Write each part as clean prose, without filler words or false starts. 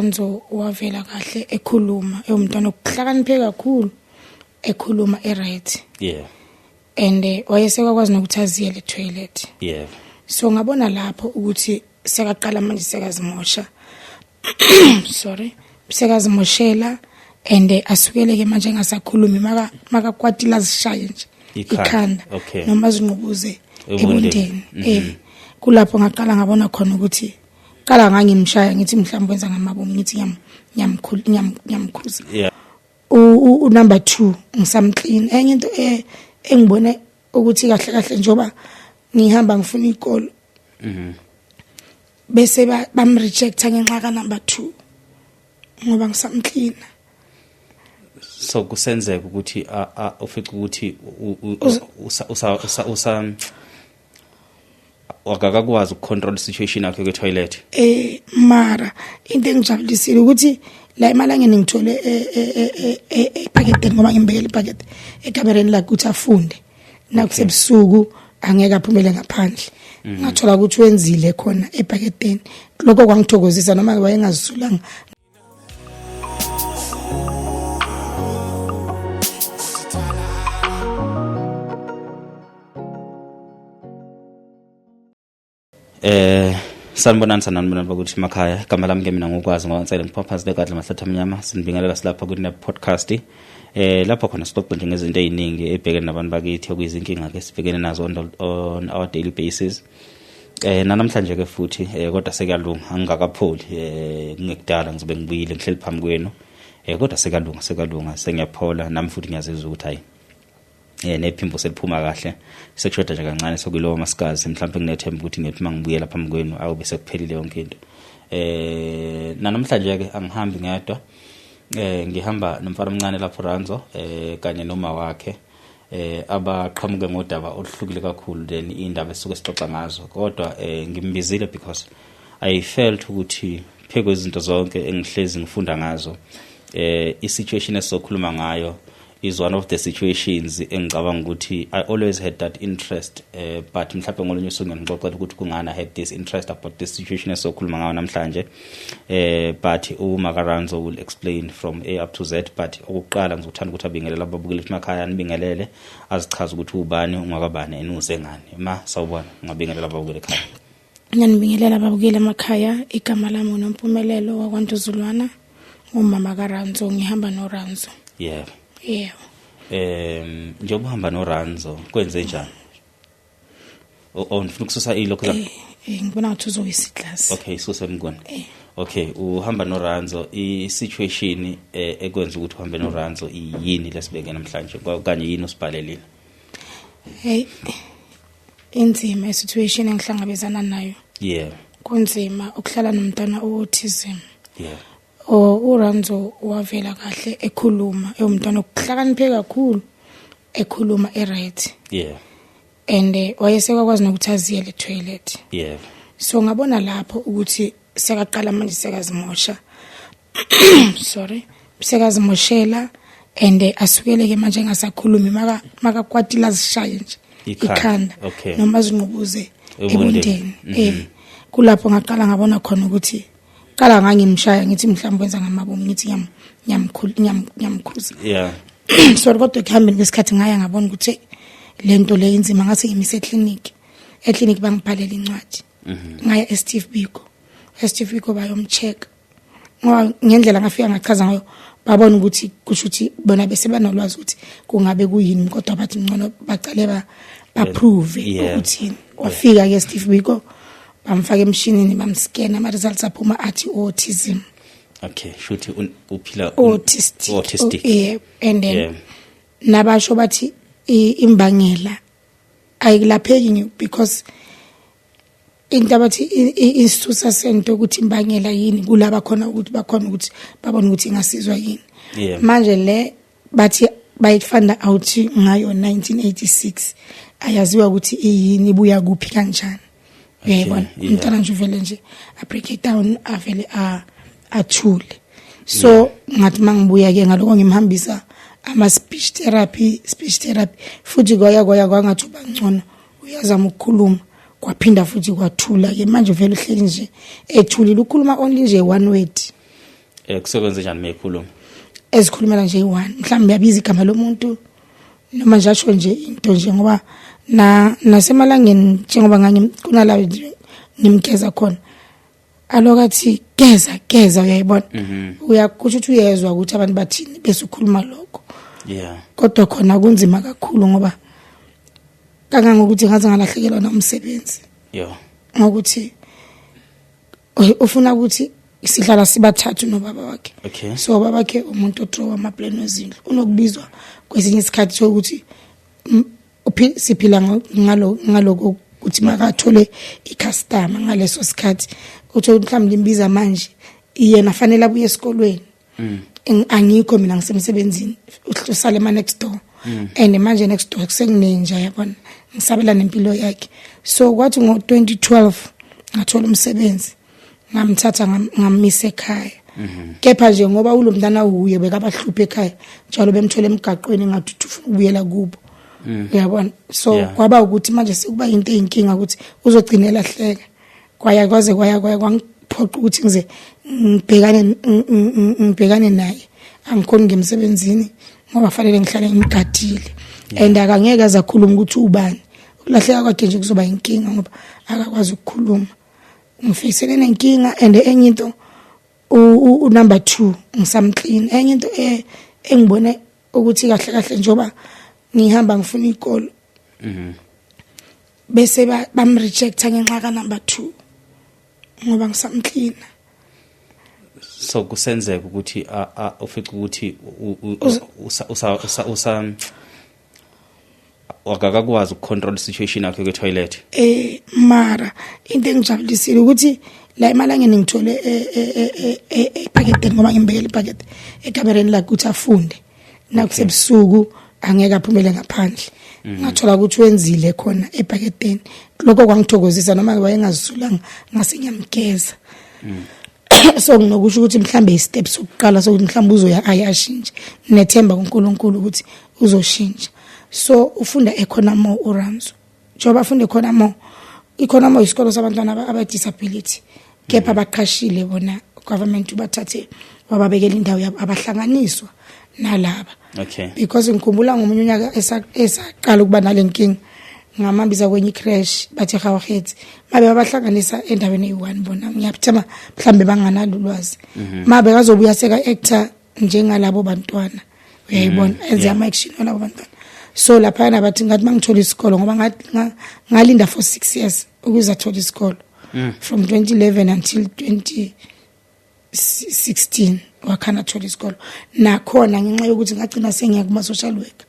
uRanzo wavela kahle ekhuluma, ewumntwana okuhlakaniphe kakhulu, ekhuluma e-right. And wayesekakwazi nokuthi aziyele e-toilet. So ngabona lapho ukuthi sekaqala manje sekazimosha. Sorry. Sekazimoshela and asukeleke manje engasakhulumi, makakwatile azishaye nje ikhanda noma azinqubuze Ebondeni. Ebondeni. Kulapho ngaqala ngabona khona ukuthi qala ngangimshaya ngithi mhlawumbe wenza ngamabomu, ngithi ngiyamkhuza. U number 2 ngisamclean. Enye into engibone ukuthi kahle kahle njoba ngihamba ngifuna ikolo, bese bam rejecta ngenxa ka number 2 ngoba ngisamclean. So kusenzeka ukuthi ufice ukuthi usa usa usa usa akakwazi ukucontrol situation yakhe ke toilet. Mara into engijabulisile ukuthi la emalangeni ngithole ephaketeni, ngoba ngimbekele iphakete ekamereni lakhe ukuthi afunde nakusebusuku, angeke aphumele ngaphandle. Ngathola ukuthi wenzile khona ephaketeni, lokho kwangithokozisa noma wayengazisulanga. Sanibonani, sanibonani bakuthi emakhaya. Igama lami ke mina ngukwazi ngwansele, ngiphuma phansi legadla mahlathi amnyama. Sinibingelela silapha ku podcast, lapho khona sixoxa nje ngezinto eziningi ebhekene nabantu bakithi, okuyizinkinga ke sibhekene nazo on our daily basis. Namhlanje ke futhi, kodwa sekuyalunga, angikakapholi. Kungekudala ngizobe ngibuyile ngihleli phambi kwenu. Kodwa sekuyalunga, sekuyalunga, sengiyaphola nami futhi ngiyazizwa ukuthi hayi, nephimbo seliphuma kahle, sekushoda nje kancane sokuyilowa masikazi. Mhlawumbe nginethemba ukuthi ngiyothi mangibuyela phambi kwenu awube sekuphelile yonke into. Namhlanje ke angihambi ngedwa, ngihamba nomfana omncane lapho, Ranzo, kanye noma wakhe, abaqhamuke ngodaba oluhlukile kakhulu then indaba esuke sixoxa ngazo. Kodwa ngimbizile because I felt ukuthi pheko kwezinto zonke engihlezi ngifunda ngazo, i-situation esizokhuluma ngayo is one of the situations engicabanga ukuthi I always had that interest, but mhlawumbe ngolunye usuku ngiyangixoxela ukuthi kungani I had this interest about this situation esizokhuluma ngayo namhlanje. But uma kaRanzo will explain from A up to Z, but okokuqala ngizothanda ukuthi abingelele ababukeli emakhaya, anibingelele, azichaze ukuthi ubani, ungakabani, enuze ngani. Ma, sawubona, ngabingelela ababukeli ekhaya. Ngiyanibingelela ababukeli emakhaya. Igama lami uNompumelelo wakwaNtuzulwana, ngumama kaRanzo, ngihamba noRanzo. Yebo. Njengoba uhamba noRanzo, kwenze njani? Oh, ngifuna ukususa ilokho. Ngibona ngathi uzowisa iglasi. Okay, suse mnguni. Okay, uhamba noRanzo, i-situation ekwenza ukuthi uhambe noRanzo yini lesibeke namhlanje kanye yini usibhalelile? Hey, inzima i-situation engihlangabezana nayo. Kunzima ukuhlala nomntwana o-autism. O uRanzo wavela kahle ekhuluma, ewumntwana okuhlakaniphe kakhulu, ekhuluma e-right. And wayesekakwazi nokuthi aziyele e-toilet. So ngabona lapho ukuthi sekaqala manje sekazimosha. Sorry. Sekazimoshela and asukeleke manje engasakhulumi, makakwatile azishaye nje ikhanda ikhanda noma azinqubuze ebondeni. Ebondeni. Kulapho ngaqala ngabona khona ukuthi qala ngangimshaya ngithi mhlawumbe wenza ngamabomu, ngithi ngiyamkhuza. Sorry, kodwa ekuhambeni kwesikhathi ngaya ngabona ukuthi lento le inzima, ngase ngimise eclinic. Eclinic bangibhalela incwadi, ngaya eSteve Biko. eSteve Biko bayomcheck, ngoba ngendlela ngafika ngachaza ngayo babona ukuthi kusho ukuthi bona bese banolwazi ukuthi kungabe kuyini, kodwa bathi ngcono bacale ba baprove ukuthi yini. Wafika ke Steve Biko, bamfaka emshinini, bamscan, ama results aphuma athi autism. Okay, shuthi uphila Autistic. Autistic. Oh, yeah, and then nabasho bathi imbangela ayikulapheki because into abathi isisusa sento ukuthi imbangela yini kulaba khona ukuthi bakhona ukuthi babone ukuthi ingasizwa yini. Manje le bathi bayifind out ngayo 1986, ayaziwa ukuthi iyini, ibuya kuphi, kanjani, uyayibona? Umntwana nje uvele nje a break it down, avele a athule. So ngathi mangibuya ke ngaloko ngimhambisa ama speech therapy, speech therapy futhi, kwaya kwaya kwangathi ubangcono, uyazama ukukhuluma, kwaphinda futhi kwathula ke. Manje vele uhleli nje ethulile, ukhuluma only nje one word. Kusebenza njani meyikhuluma? Ezikhulumela nje i-one, mhlawumbe uyabiza igama lomuntu noma nje asho nje into nje, ngoba na nasemalangeni njengoba kunala nje ngimgeza khona, alokathi geza geza, uyayibona, uyakusho ukuthi uyezwa ukuthi abantu bathini bese ukhuluma lokho. Kodwa khona kunzima kakhulu, ngoba kangangokuthi ngaze ngalahlekelwa nomsebenzi, ngokuthi ufuna ukuthi sihlala sibathathu nobaba wakhe. So ubaba wakhe umuntu odraw amaplan wezindlu, unokubizwa kwesinye isikhathi sokuthi siphila ngalo ngaloko ukuthi makathole icustomer ngaleso sikhathi, uthi mhlawumbe limbiza manje, yena fanele abuye esikolweni. Angikho mina, ngisemsebenzini, usale ma next door, and manje next door kusekunenja, yabona, ngisabela nempilo yakhe. So kwathi ngo-2012 ngathola umsebenzi, ngamthatha, ngammisa ekhaya. Kepha nje ngoba ulo mntana uye bekabahlupha ekhaya njalo, bemthola emgaqweni ngathi uthi ufuna ukubuyela kubo, uyabona. So kwaba ukuthi manje sekuba into eyinkinga ukuthi uzogcina elahleka. Kwaya kwaze kwaya kwaya kwangiphoqa ukuthi ngize ngibhekane naye. Angikhoni ngemsebenzini ngoba fanele ngihlale ngimgadile, and akangeke aze akhuluma ukuthi ubani. Ukulahleka kwakhe nje kuzoba inkinga ngoba akakwazi ukukhuluma. Ngifisele nenkinga, and enye into u number 2 ngisamclean. Enye into engibone ukuthi kahle kahle njoba ngihamba ngifuna ikolo, bese bamrejecta ngenxa ka number 2 ngoba ngisamcleana. So kusenzeka ukuthi ufice ukuthi usa usa usa usa akakakwazi ukucontrol situation yakhe ke toilet. Mara into engijabulisile ukuthi la emalangeni ngithole ephaketeni, ngoba ngimbekela iphakete ekamereni lakhe ukuthi afunde nakusebusuku, angeke aphumele ngaphandle. Ngathola ukuthi wenzile khona ebhaketeni, lokho kwangithokozisa, noma wayengazisulanga, ngase ngiyamgeza. So nginokusho ukuthi mhlambe istep sokuqala sokuthi mhlambe uzoya ayashintsha, nginethemba kuNkulunkulu ukuthi uzoshintsha. So ufunda ekhona mo uRamzo, njengoba afunde khona mo, ikhona mo isikolo sabantwana aba disability, kepha baqhashile bona, government ubathathe wababekela indawo yabo, abahlanganiswa nalaba. Because ngikhumbula ngomunye unyaka esaqala ukuba nale nkinga, ngamambisa kwenye icrash, bathi gawagetsi mabe babahlanganisa endaweni eyi-one bona. Ngiyathemba mhlambe banganalo ulwazi, mabe kazobuya seka-actor njengalabo bantwana, uyayibona, enze ama-action walabo bantwana. So laphayana bathi ngathi mangithola isikolo, ngoba ngalinda for 6 years ukuze athole isikolo, from 2011 until 2016 wakhana athola isikolo. Nakhona ngenxa yokuthi ngagcina sengiya kuma-social worker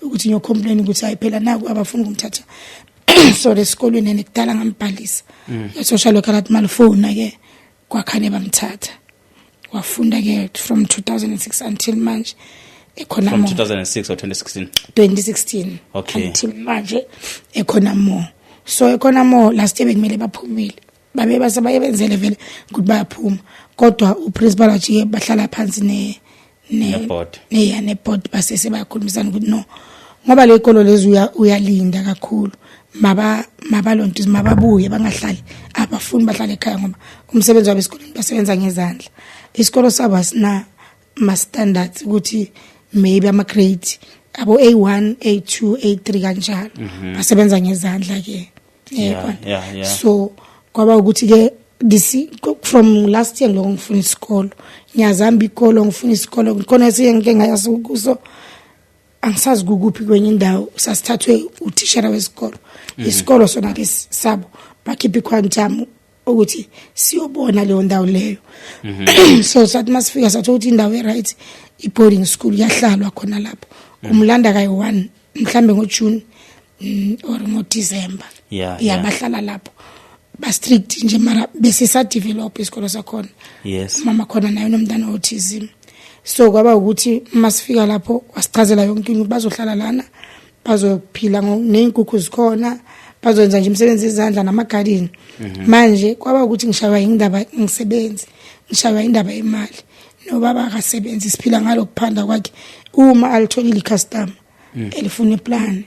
ukuthi ngiyocomplain ukuthi hayi phela naku abafuni ukumthatha so lesikolweni, and kudala ngambhalisa. I-social worker lathi malifona-ke, kwakhane bamthatha, wafunda-ke from 2006 until manje ekhona From mo. 2006 or 2016? 2016. Until manje ekhona mo. So ekhona mo last year bekumele baphumile, babe base bayebenzele vele ukuthi bayaphuma, kodwa uprincipal wajike bahlala phansi ne ne Ne-board. Ne ya, ne-board, base sebayakhulumisana ukuthi no, ngoba le ikolo lezi uyalinda kakhulu, maba mabalonto mababuye bangahlali, abafuni bahlale ekhaya ngoba umsebenzi wabo esikoleni basebenza ngezandla. Isikolo sabo asina ma standards ukuthi maybe ama grade abo A1 A2 A3 kanjalo, basebenza ngezandla ke. Yabona? Yeah. So kwaba ukuthi ke this from last year ngiloko ngifuna isikolo, ngiyazamba ikolo, ngifuna isikolo khona esiye ngike ngayazi kuso, angisazi kukuphi kwenye indawo, sasithathwe uthishera wesikolo. Isikolo sona lesi sabo bakhipha iquantum ukuthi siyobona leyo ndawo leyo. So sathi masifika sathola ukuthi indawo e-right, i-boarding school, kuyahlalwa khona lapho. Umlanda kayi-one mhlambe ngoJune or ngoDecember. Yeah, bahlala lapho, ba-strict nje, mara bese sa-develop isikolo sakhona. Mama khona naye unomntana we-autism, so kwaba ukuthi masifika lapho wasichazela yonke into, bazohlala lana, bazophila ney'nkukhu zikhona, bazoyenza nje imisebenzi yezandla namagadini. Manje kwaba ukuthi ngishaywa indaba, ngisebenzi, ngishaywa indaba yemali, nobaba akasebenzi, siphila ngalokuphanda kwakhe uma alitholile icustomer elifuna iplan,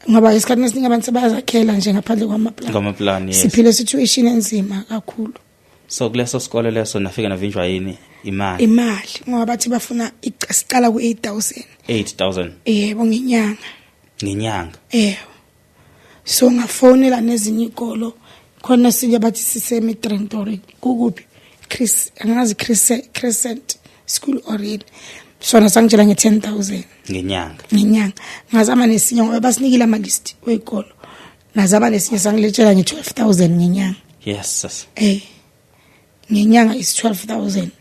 ngoba esikhathini esiningi abantu sebayazakhela nje ngaphandle kwamaplan. Ngamaplan, yes. Siphile situation enzima kakhulu. So kuleso sikole leso nafika navinjwa yini? Imali? Imali, ngoba bathi bafuna siqala ku-8000. 8000? Yebo, ngenyanga. Ngenyanga? Yebo. So ngafonela nezinye ikolo khona, sinye bathi sisemidrand or kukuphi, Chris, angazi, Chris Crescent School or yini, sona sangitshela nge-10,000. Ngenyanga? Ngenyanga. Ngazama nesinye, ngoba basinikile ama-list wey'kolo, ngazama nesinye sangiletshela nge-12,000 ngenyanga. Yes sis. Ngenyanga is 12,000,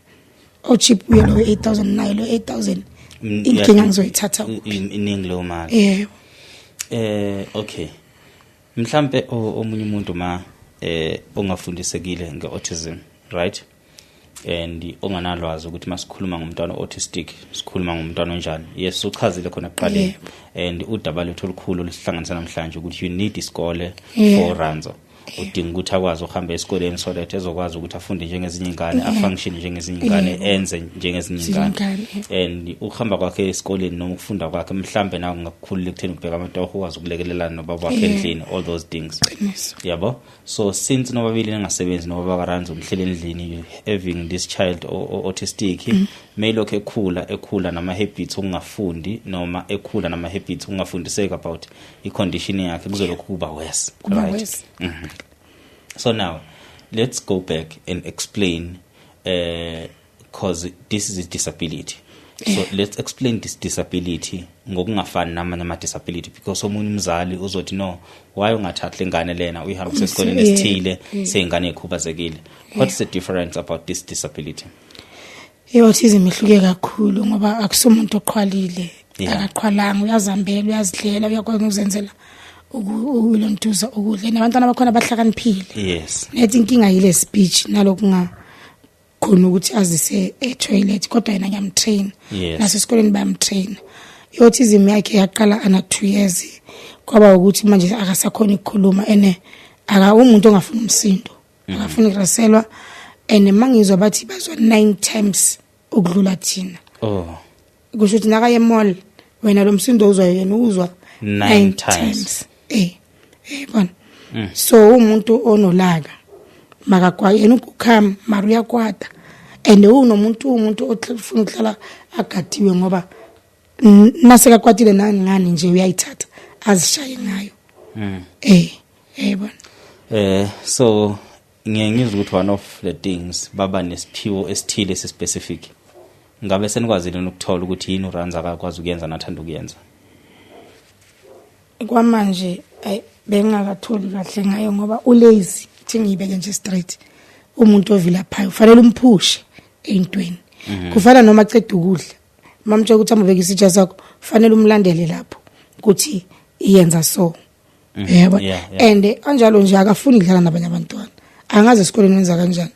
o-cheap uye lo 8000, nayo lo 8000. Inkinga ngizoyithatha kuphi? Iningi leyo mali. Yebo. Okay, mhlambe omunye umuntu ma ongafundisekile ngeautism, right, and onganalwazi ukuthi masikhuluma ngomntwana autistic sikhuluma ngomntwana onjani. Yes, uchazile khona ekuqaleni, and udaba lethu olukhulu olusihlanganisa namhlanje ukuthi you need isikole for Ranzo. Udinga ukuthi akwazi ukuhamba esikoleni so that ezokwazi ukuthi afunde njengezinye ingane, afunction njengezinye ingane, enze njengezinye ingane. Ingane. And ukuhamba kwakhe esikoleni noma ukufunda kwakhe mhlambe nawe kungakukhulula ekutheni ubheka amatoho, ukwazi ukulekelelana nobaba wakhe endlini, all those things. Qiniso. Yabo, so since nobabili ningasebenzi, nobaba kaRanzo umhleli endlini, you having this child autistic, mayilokhu ekhula, ekhula nama-habits okungafundi, noma ekhula nama-habits okungafundiseki about i-condition yakhe, kuzolokhu kuba worse. Kuba Right? worse. So now let's go back and explain, because this is a disability, so let's explain this disability ngokungafani namanye ama-disability, because omunye umzali uzothi, "No, why ungathathi le ngane lena uyihambise esikoleni esithile seyingane ekhubazekile?" What's the difference about this disability? I-autism ihluke kakhulu, ngoba akusumuntu oqhwalile. Akaqhwalanga, uyazihambela, uyazidlela, uyakwazi ukuzenzela ukulontuza ukudla, nabantwana bakhona bahlakaniphile. Nethi inkinga yile speech nalokunga khona ukuthi azise e-toilet, kodwa yena ngiyamtrain. Nasesikoleni bayamtrain. I-autism yakhe yaqala ana 2 years, kwaba ukuthi manje akasakhona ukukhuluma, ene aka umuntu ongafuni umsindo, akafuni ukureselwa, and mangizwa bathi bazwa 9 times ukudlula thina. Kusho ukuthi nakaye mall, wena lo msindo uzwa, yena uzwa Nine times. Bona, so umuntu onolaka, makakwa yena ukukhama, mara uyakwata, and unomuntu, umuntu ofuna ukuhlala agadiwe, ngoba nasekakwatile nani ngani nje uyayithatha azishaye ngayo. Bona. So ngiye ngizwe ukuthi one of the things, baba nesiphiwo esithile esi-specific. Ngabe senikwazile ukuthola ukuthi yini uRanzo akakwazi ukuyenza nathanda ukuyenza? Kwamanje ayi, bengingakatholi kahle ngayo, ngoba ulazy, thi ngiyibeke nje straight, umuntu ovilaphayo, ufanele umphushe ey'ntweni. Kufana noma aceda ukudla, mamtshela ukuthi ambeke isitsha sakho, fanele umlandele lapho ukuthi iyenza so, yebo. And anjalo nje akafuni ukudlala nabanye abantwana, angazi esikoleni wenza kanjani.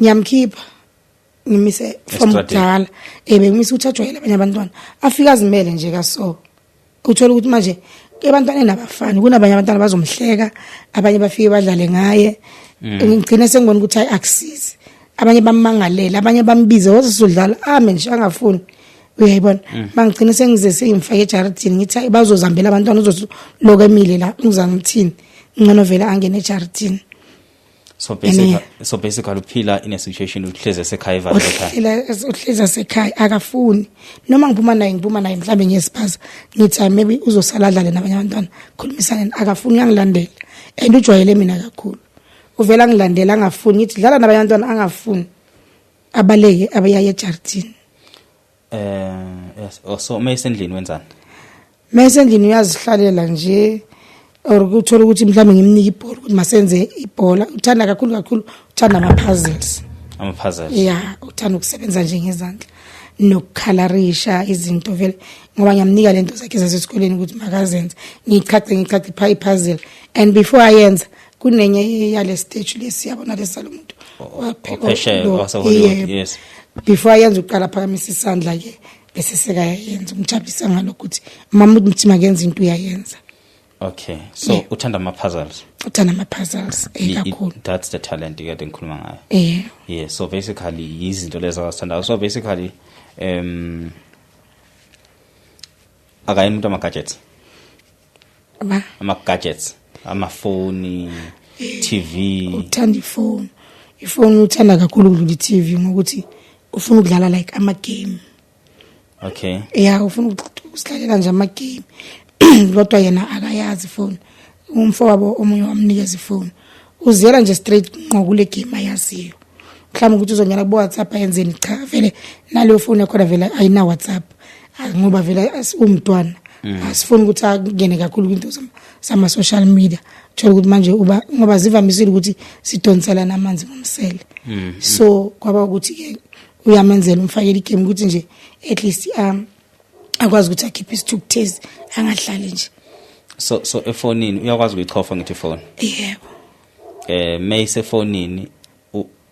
Ngiyamkhipha ngimise from Estradeni. kudala, bengimise ukuthi ajwayele abanye abantwana, afike azimele nje kaso, uthola ukuthi manje ebantwaneni abafani, kunabanye abantwana bazomhleka, abanye bafike badlale ngaye. Ngigcine sengibona ukuthi hayi, akusizi, abanye bammangalela, abanye bambize, wazosudlala, ame nje angafuni, uyayibona. Mangigcine sengize sengimfake ejaridini, ngithi hayi, bazozambela abantwana, uzoloku emile la, ngiza ngithini, ngcono vele angene ejaridini. So basically uphila in a situation uhleze esekhaya, evalelwe ekhaya. Uhlezi sekhaya, akafuni noma ngiphuma naye, ngiphuma naye mhlawumbe ngiyesiphaza, ngithi hayi, maybe uzosala adlale nabanye abantwana, khulumisane, akafuni, uyangilandela, and ujwayele mina kakhulu, uvela angilandela, angafuni. Ngithi dlala nabanye abantwana, angafuni, abaleke abayaye ejaridini. Yes. Oh, so mayisendlini wenzani? Mayesendlini uyazihlalela nje, or kuthola ukuthi mhlawumbe ngimnike ibhola ukuthi masenze ibhola. Uthanda kakhulu kakhulu, uthanda ama-puzzles. Ama-puzzles. Ya, uthanda ukusebenza nje ngezandla nokukhalarisha izinto vele, ngoba ngiyamnika lento zakhe zasesikoleni ukuthi makazenze, ngiyichache, ngichache pha i-puzzle, and before ayenza kunenye yale stage lesi, yabona, lesalo muntu Ophesheya, wase-Hollywood, yes. Before ayenza uqala phakamisa isandla ke, bese sekayayenza. Ngijabulisa ngalokho ukuthi mama uthi makenza into, uyayenza. Okay, so uthanda ama-puzzles. Uthanda ama-puzzles kakhulu. That's the talent kade ngikhuluma ngayo. Yeah, so basically izinto lezo akazithandayo. So basically akayena umuntu ama-gadgets? Ba? Ama-gadgets, amafoni, TV. Uthanda ifoni. Ifoni uthanda kakhulu ukudlula i-TV ngokuthi ufuna ukudlala like ama game. Okay. Ya, ufuna ukusidlalela nje ama game, kodwa yena akayazi ifoni. Umfowabo omunye wamnikeza ifoni, uziyela nje straight ngqo kule game ayaziyo. Mhlawumbe ukuthi uzongena kubo WhatsApp ayenzeni, cha, vele naleyo phone yakhona vele ayina WhatsApp. Ah, ngoba vele umntwana asifuni ukuthi angene kakhulu kwinto sama social media. Thola ukuthi manje uba ngoba zivamisile ukuthi sidonselana amanzi ngomsele, so kwaba ukuthi ke uyamenzela, umfakela igame ukuthi nje at least akwazi ukuthi akhiphe isithukuthezi, angahlali nje. So efonini uyakwazi ukuyichofa ngithi ifoni? Yebo. Mayisefonini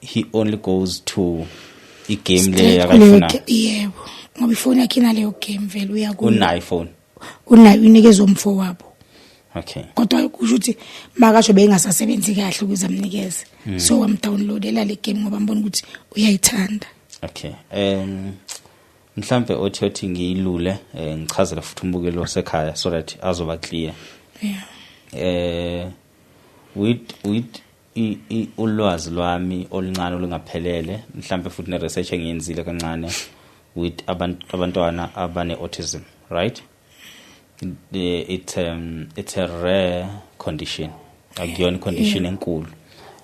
he only goes to igame le Straight kuleyo akayifuna? Yebo, ngoba ifoni yakhe inaleyo game vele, uya kuyo. Unayo ifoni? Unayo, unikezwe umfo wabo. Okay. Kodwa kusho ukuthi makasho bengasasebenzi kahle ukuze amnikeze, so wamdownloadela le game ngoba mbona ukuthi uyayithanda. Okay, mhlambe othi ngiyilule, ngichazele futhi umbukelo wasekhaya so that azoba clear. With ulwazi lwami oluncane olungaphelele, mhlambe futhi ne research engiyenzile kancane with abantu, abantwana abane autism, right, it's a rare condition, akuyona condition enkulu.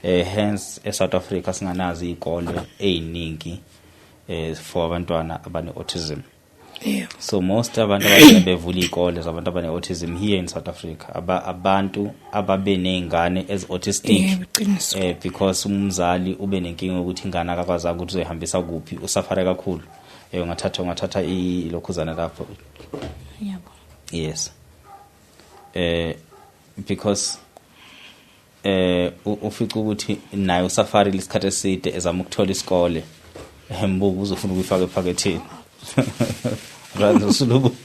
Hence eSouth Africa singanazi izikole eziningi for abantwana abane autism. So most abantu abagcina bevula izikole zabantu abane autism here in South Africa abantu ababe nezingane ezi autistic. Yebo, iqiniso. Because umzali ube nenkinga ukuthi ingane akakwazanga ukuthi uzoyihambisa kuphi, usuffere kakhulu. Ungathatha ilokhuzana lapho. Yebo. Yes, because ufica ukuthi naye usufferile isikhathi eside ezama ukuthola isikole. Embuku uzofuna ukuyifaka ephaketheni Ranzo sulubu,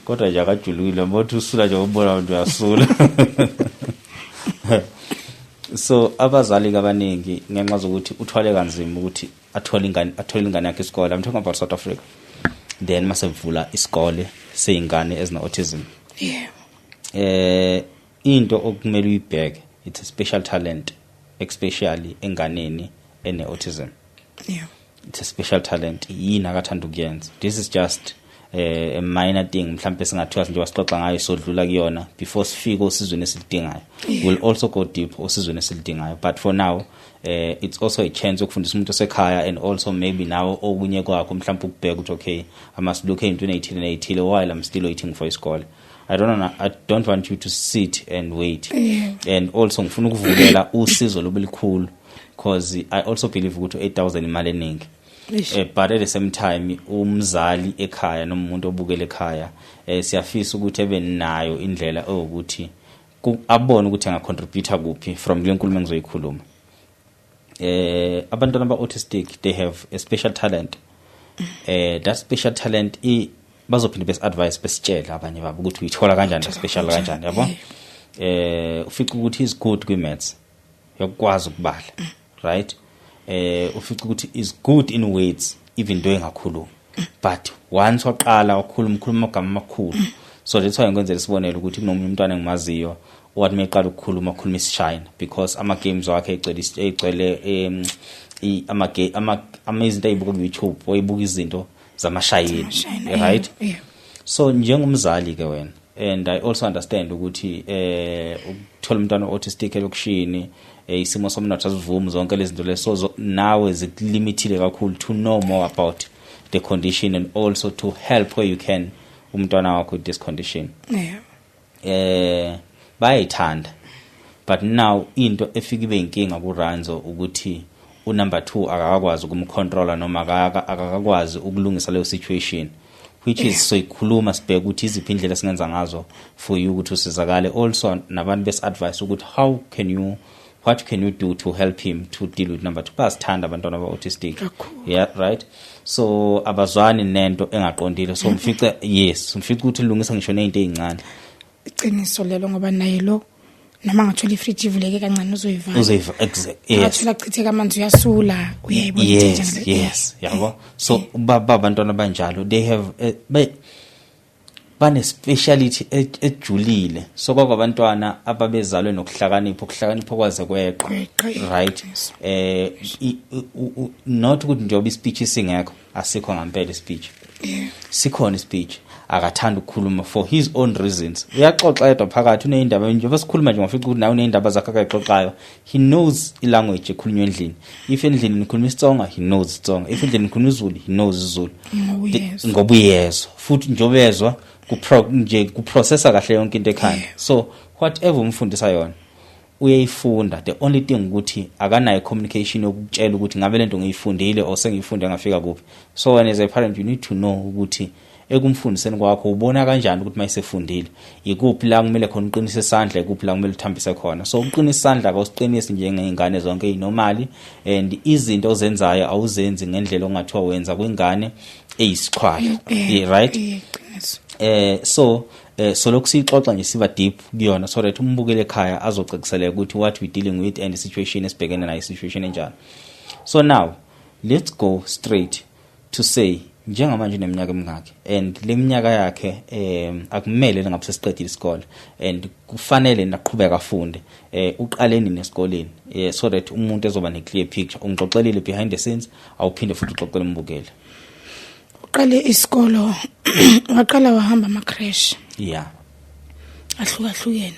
kodwa nje akajulukile mbothi usula nje, ubona abantu uyasula. So abazali abaningi, ngenxa zokuthi uthwale kanzima ukuthi athole ingane yakhe isikole, I'm talking about South Africa, then masevula isikole seyingane ezine autism, into okumele uyibheke, it's a special talent, especially enganeni ene autism. It's a special talent. Yini akathanda ukuyenza? This is just a minor thing mhlawumbe singathiwa nje wasixoxa ngayo, sodlula kuyona before sifike osizweni esilidingayo. We'll also go deep osizweni esilidingayo, but for now it's also a chance yokufundisa umuntu osekhaya and also maybe nawe okunye kwakho mhlawumbe ukubheka ukuthi, okay, I must look ey'ntweni ey'thile ney'thile while I'm still waiting for isikole. I don't want you to sit and wait. And also ngifuna ukuvulela usizo lobe likhulu because I also believe ukuthi 8000 imali eningi. Eish. But at the same time umzali ekhaya noma umuntu obukele ekhaya, siyafisa ukuthi ebe nayo indlela ewukuthi abone ukuthi angacontribute kuphi from kule nkulumo engizoyikhuluma. Abantwana aba autistic, they have a special talent. That special talent i bazophinde besi advice, besitshela abanye babo ukuthi uyithola kanjani le special kanjani, yabo. Ufica ukuthi is good kwi maths, uyakwazi ukubala, right? Ufica ukuthi is good in words even though engakhulumi, but once waqala wakhuluma, ukhuluma amagama amakhulu. So that's why ngikwenzela isibonelo ukuthi kunomunye umntwana engimaziyo owathi meqala ukukhuluma, akhuluma isichina because ama games wakhe egcwele ama ama izinto ayibuka ku YouTube, oyibuka izinto zamashayini. Zamashayina, right? Yeah. So njengomzali ke wena, and I also understand ukuthi ukuthola umntwana autistic elokishini, isimo somnotho asivumi zonke lezi zinto lezo, so nawe zikulimitile kakhulu to know more about the condition and also to help where you can umntwana wakho with this condition. Bayayithanda, but now into efika ibe inkinga kuRanzo ukuthi unumber 2 akakwazi ukumcontrola noma akakwazi ukulungisa leyo situation, which is soyikhuluma, sibheke ukuthi iziphi indlela esingenza ngazo for you ukuthi usizakale. Also nabantu besi advice ukuthi how can you what can you do to help him to deal with number 2. Bayasithanda abantwana aba-autistic. Kakhulu. Yeah, right, so abazwani nento engaqondile, so mfice, yes, mfice ukuthi ulungisa ngisho nezinto ezincane. Iqiniso lelo, ngoba naye lo noma ngathola ifriji ivuleke kancane, uzoyivala. Uzoyiva, exact, yes. Ngathola achitheka amanzi, uyasula, uyayibona into enjalo. Yes, yabo, so baba abantwana abanjalo they have Bane speciality ejulile. So kwakabantwana ababezalwe nokuhlakanipha, ukuhlakanipha kwaze kweqa. Kweqa, yeah. Right. Not ukuthi njengoba ispeech singekho, asikho ngempela ispeech. Sikhona ispeech, akathanda ukukhuluma for his own reasons. Uyaxoxa yedwa phakathi, uneyindaba, njengoba sikhuluma nje ngafica ukuthi nawe uneyindaba zakhe akayixoxayo. He knows ilanguage ekhulunywa endlini. If endlini nikhuluma isitsonga, he knows isitsonga. If endlini nikhuluma isiZulu, he knows isiZulu. Ngoba uyezwa. Ngoba uyezwa futhi, njengoba ezwa kupro nje kuprocessa kahle yonke into ekhanda. So whatever umfundisa yona, uyayifunda. The only thing ukuthi akanayo communication yokutshela ukuthi ngabe lento ngiyifundile or sengiyifunde ngafika kuphi. So when as a parent you need to know ukuthi ekumfundiseni kwakho ubona kanjani ukuthi mayisefundile, ikuphi la kumele khona uqinise isandla, ikuphi la kumele uthambise khona. So uqinisa isandla akawusiqinisi njengey'ngane zonke ey'normal, and izinto ozenzayo awuzenzi ngendlela ongathiwa wenza kwingane eyisichwala. Right. Iqiniso. So lokhu siyixoxa nje, siba deep kuyona so that umbukele ekhaya azocaciseleka ukuthi what we dealing with and the situation esibhekene nayo, situation enjani. So now let's go straight to say, njengamanje uneminyaka emingaki, and le minyaka yakhe akumele ngabe sesiqedile isikole and kufanele naqhubeka afunde? Uqale nini esikoleni, so that umuntu ezoba ne clear picture? Ungixoxelile behind the scenes, awuphinde futhi uxoxele umbukeli. Uqale isikolo, waqala wahamba ama creche ahlukahlukene.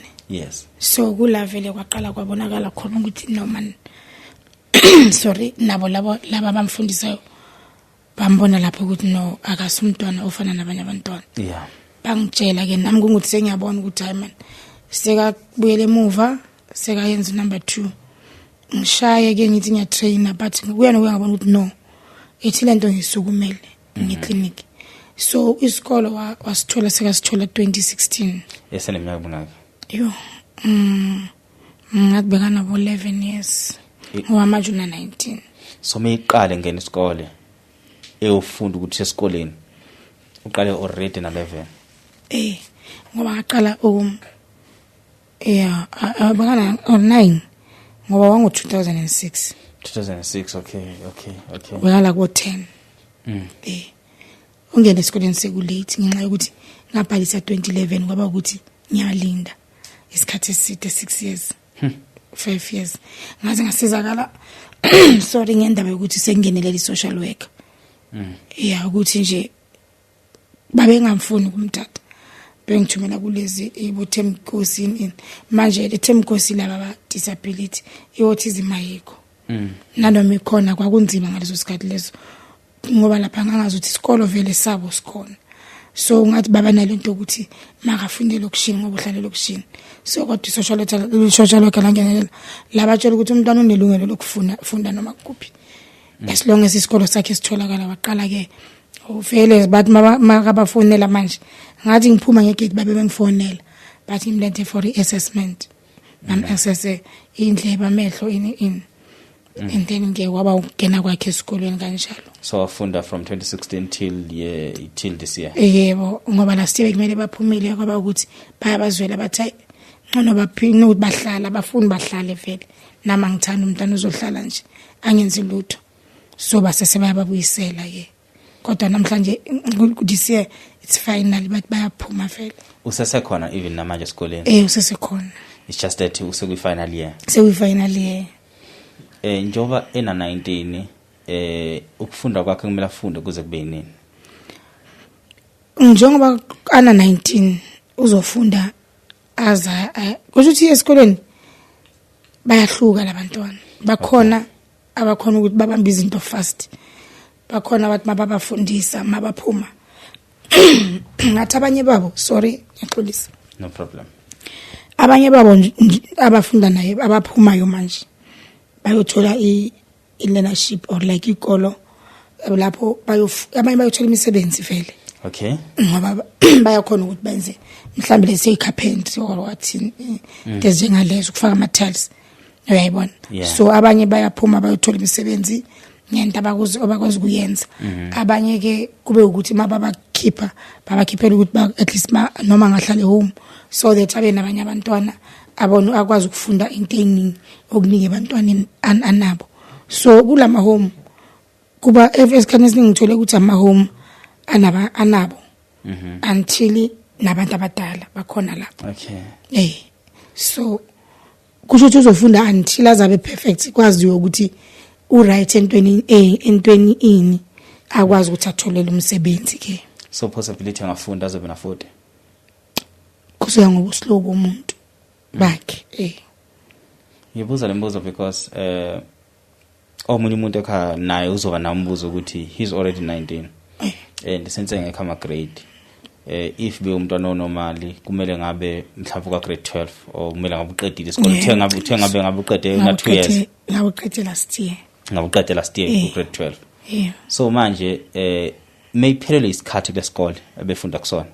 So kula vele kwaqala kwabonakala khona ukuthi no man, sorry, nabo labo laba bamfundisayo bambona lapho ukuthi no, akasumntwana ofana nabanye abantwana. Bangitshela ke nami kungukuthi sengiyabona ukuthi hayi man, sekabuyele emuva, sekayenza number 2. Ngishaye ke ngithi ngiyatraina, but kuya nokuya ngabona ukuthi no, ethi lento ngisukumele ngeclinic. So isikolo wasithola, sekasithola 2016. Eseneminyaka emingaki? Yo, ngathi bekana bo 11 years, ngoba manje una 19. So meyiqale ngena isikole, eyofunda ukuthi esikoleni uqale already na 11? Ngoba ngaqala um yeah, bekana 9, ngoba wango 2006. 2006, okay. Bekala ko 10. Ungena esikoleni sekulate ngenxa yokuthi ngabhalisa 2011, kwaba ukuthi ngiyalinda isikhathi eside, 6 years, 5 years, ngaze ngasizakala, sorry, ngendaba yokuthi sengingenelela i-social worker. Yeah, ukuthi nje babengamfuni ukumthatha, bengithumela kulezi iboThembinkosi in manje le Thembinkosi laba ba disability, i-autism ayikho. Nanoma ikhona, kwakunzima ngaleso sikhathi leso, ngoba lapha ngangazi ukuthi isikolo vele sabo sikhona. So ngathi baba nalento ukuthi makafunde elokishini ngoba uhlala elokishini. So kodwa i-social worker langenelela, labatshela ukuthi umntwana unelungelo lokufuna funda noma kuphi as long as isikolo sakhe sitholakala. Waqala ke vele, bathi makabafonela manje, ngathi ngiphuma ngegate babe bengifonela, bathi ngimlethe for i-assessment, bam-assesse indlebe, amehlo, ini ini, and then ke kwaba ukungena kwakhe esikolweni kanjalo. So wafunda from 2016 till year, till this year? Yebo, ngoba last year bekumele baphumile, kwaba ukuthi bayabazwela, bathi hayi, ngcono baphinde ukuthi bahlala, abafuni bahlale vele. Nami angithanda umntwana uzohlala nje angenzi lutho, so base sebayababuyisela ke. Kodwa namhlanje, this year, it's final, bathi bayaphuma vele. Usesekhona even namanje esikoleni? Eh, usesekhona. It's just that usekwi-final year. Sekuyi-final year. Njengoba ena 19, ukufunda kwakhe kumele afunde kuze kube yinini? Njengoba ana 19, uzofunda aza kusho ukuthi esikoleni bayahluka labantwana. Bakhona abakhona ukuthi babambe izinto fast, bakhona abathi mababafundisa mabaphuma ngathi abanye babo, sorry, ngiyaxolisa. No problem. Abanye babo abafunda naye abaphumayo manje bayothola i-learnership or like ikolo lapho abanye bayothola imisebenzi vele. Ngoba bayakhona ukuthi benze mhlawumbe lesi carpentry or what, into ezinjengalezo, ukufaka ama-tiles, uyayibona? Yeah. So abanye bayaphuma bayothola imisebenzi ngento abakwazi ukuyenza. Abanye ke kube ukuthi mababakhipha, babakhiphela ukuthi at least noma ngahlale home so that abe nabanye abantwana, abone akwazi ukufunda into eningi, okuningi ebantwaneni anabo. So kulama home kuba esikhathini esiningi ngithole ukuthi ama home anaba anabo until Nabantu abadala bakhona lapho. So kusho ukuthi uzofunda until azabe perfect, kwaziwe ukuthi u-right entweni, entweni ini, akwazi ukuthi atholele umsebenzi ke. So possibility angafunda azobe na 40? Kusuka ngobu-slow bomuntu bakhe. Ngibuza le mbuzo because omunye umuntu ekhaya naye uzoba nambuzo ukuthi he's already 19 and since engekho ama grade, if be umntwana onormally kumele ngabe mhlawumbe ka grade 12 or kumele ngabe uqedile isikole. Uthe ngabe uqede na 2 years. Ngabe uqede last year. Ngabe uqede last year ku grade 12. Yeah. So manje mayiphelele isikhathi lesikole ebefunda kusona,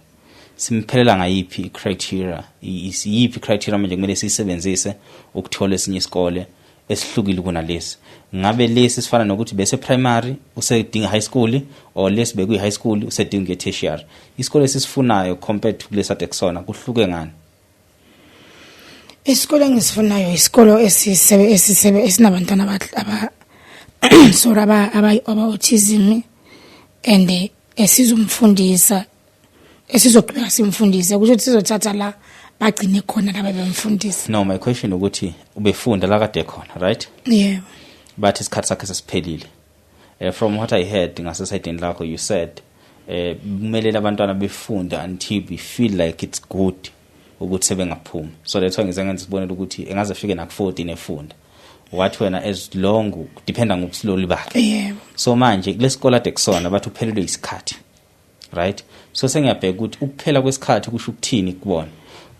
simphelela ngayiphi i-criteria? Yiphi i-criteria manje kumele siyisebenzise ukuthola esinye isikole esihlukile kunalesi? Ngabe lesi sifana nokuthi bese primary usedinga high school, or lesi bekuyi high school usedinga i-tertiary? Isikole esisifunayo compared to kulesi ade kusona kuhluke ngani? Isikole engisifunayo isikolo esisebe esisebe esinabantwana aba sorry, aba autism and esizomfundisa, esizoqhubeka simfundise. Kusho ukuthi sizothatha la bagcine khona laba bemfundisa. No, my question ukuthi ubefunda la kade khona, right? Yeah. Bathi isikhathi sakhe sesiphelile. From what I heard ngasesayidini lakho, you said kumele labantwana befunde until we feel like it's good ukuthi sebengaphuma. So that's why ngize ngenza isibonelo ukuthi engaze afike naku 14 efunda, wathi wena as long dependa ngobuslowly bakhe. Yebo. So manje kulesikole ade kusona bathi uphelelwe isikhathi, right? So sengiyabheka ukuthi ukuphela kwesikhathi kusho ukuthini kubona.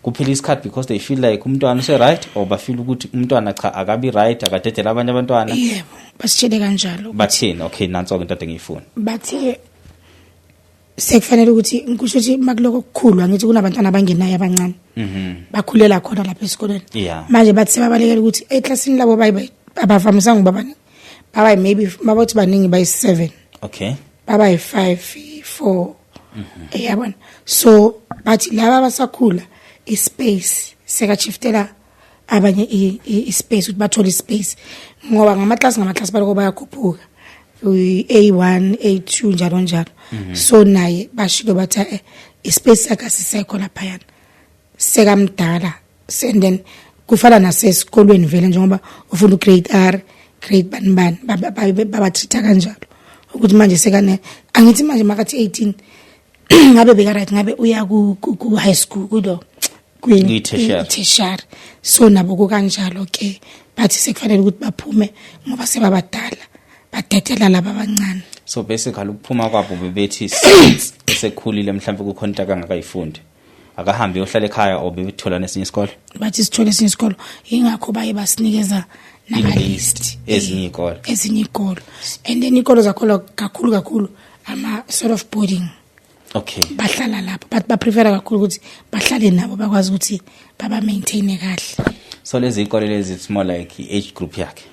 Kuphela isikhathi because they feel like umntwana use right, or bafeel ukuthi umntwana cha, akabi right, akadedela abanye abantwana? Yebo, basitshele kanjalo. Bathini? Okay, nanso ke into ade ngiyifuna. Bathe sekufanele ukuthi, kusho ukuthi makuloko kukhulu, angithi kunabantwana abangenayo abancane, bakhulela khona lapha esikoleni. Manje bathi sebabalekela ukuthi eklasini labo bayi abavamisanga ukuba baningi, baba maybe mabathi baningi bayi-7, baba yi-5, 4, yabona. So bathi laba abasakhula ispace sekashiftela abanye ispace ukuthi bathole ispace, ngoba ngamaklasi ngamaklasi baloko bayakhuphuka, A1, A2, njalo njalo. So naye bashilo bathi ispace sakhe asisekho laphayana, sekamdala. And then kufana nasesikolweni vele, njengoba ufunda ugrade R, grade bani bani, babatreat kanjalo ukuthi manje sekane, angithi manje makathi 18 ngabe beka right, ngabe uya ku high school, kulo Kwi-tertiary. Tertiary. So nabo kukanjalo ke, bathi sekufanele ukuthi baphume ngoba sebabadala, badedela laba abancane. So basically ukuphuma kwabo bebethi since esekhulile mhlawumbe kukhona into akangakayifundi, akahambe yohlala ekhaya, or bebethola nesinye isikole? Bathi sithole esinye isikolo, ingakho baye basinikeza nama-list. Ezinye iy'kole. Ezinye iy'kolo, and then iy'kolo zakhona kakhulu kakhulu ama-sort of boarding. Bahlala lapho, but baprefera kakhulu ukuthi bahlale nabo, bakwazi ukuthi baba-maintaine kahle. So lezi iy'kole lezi, it's more like i-age group yakhe?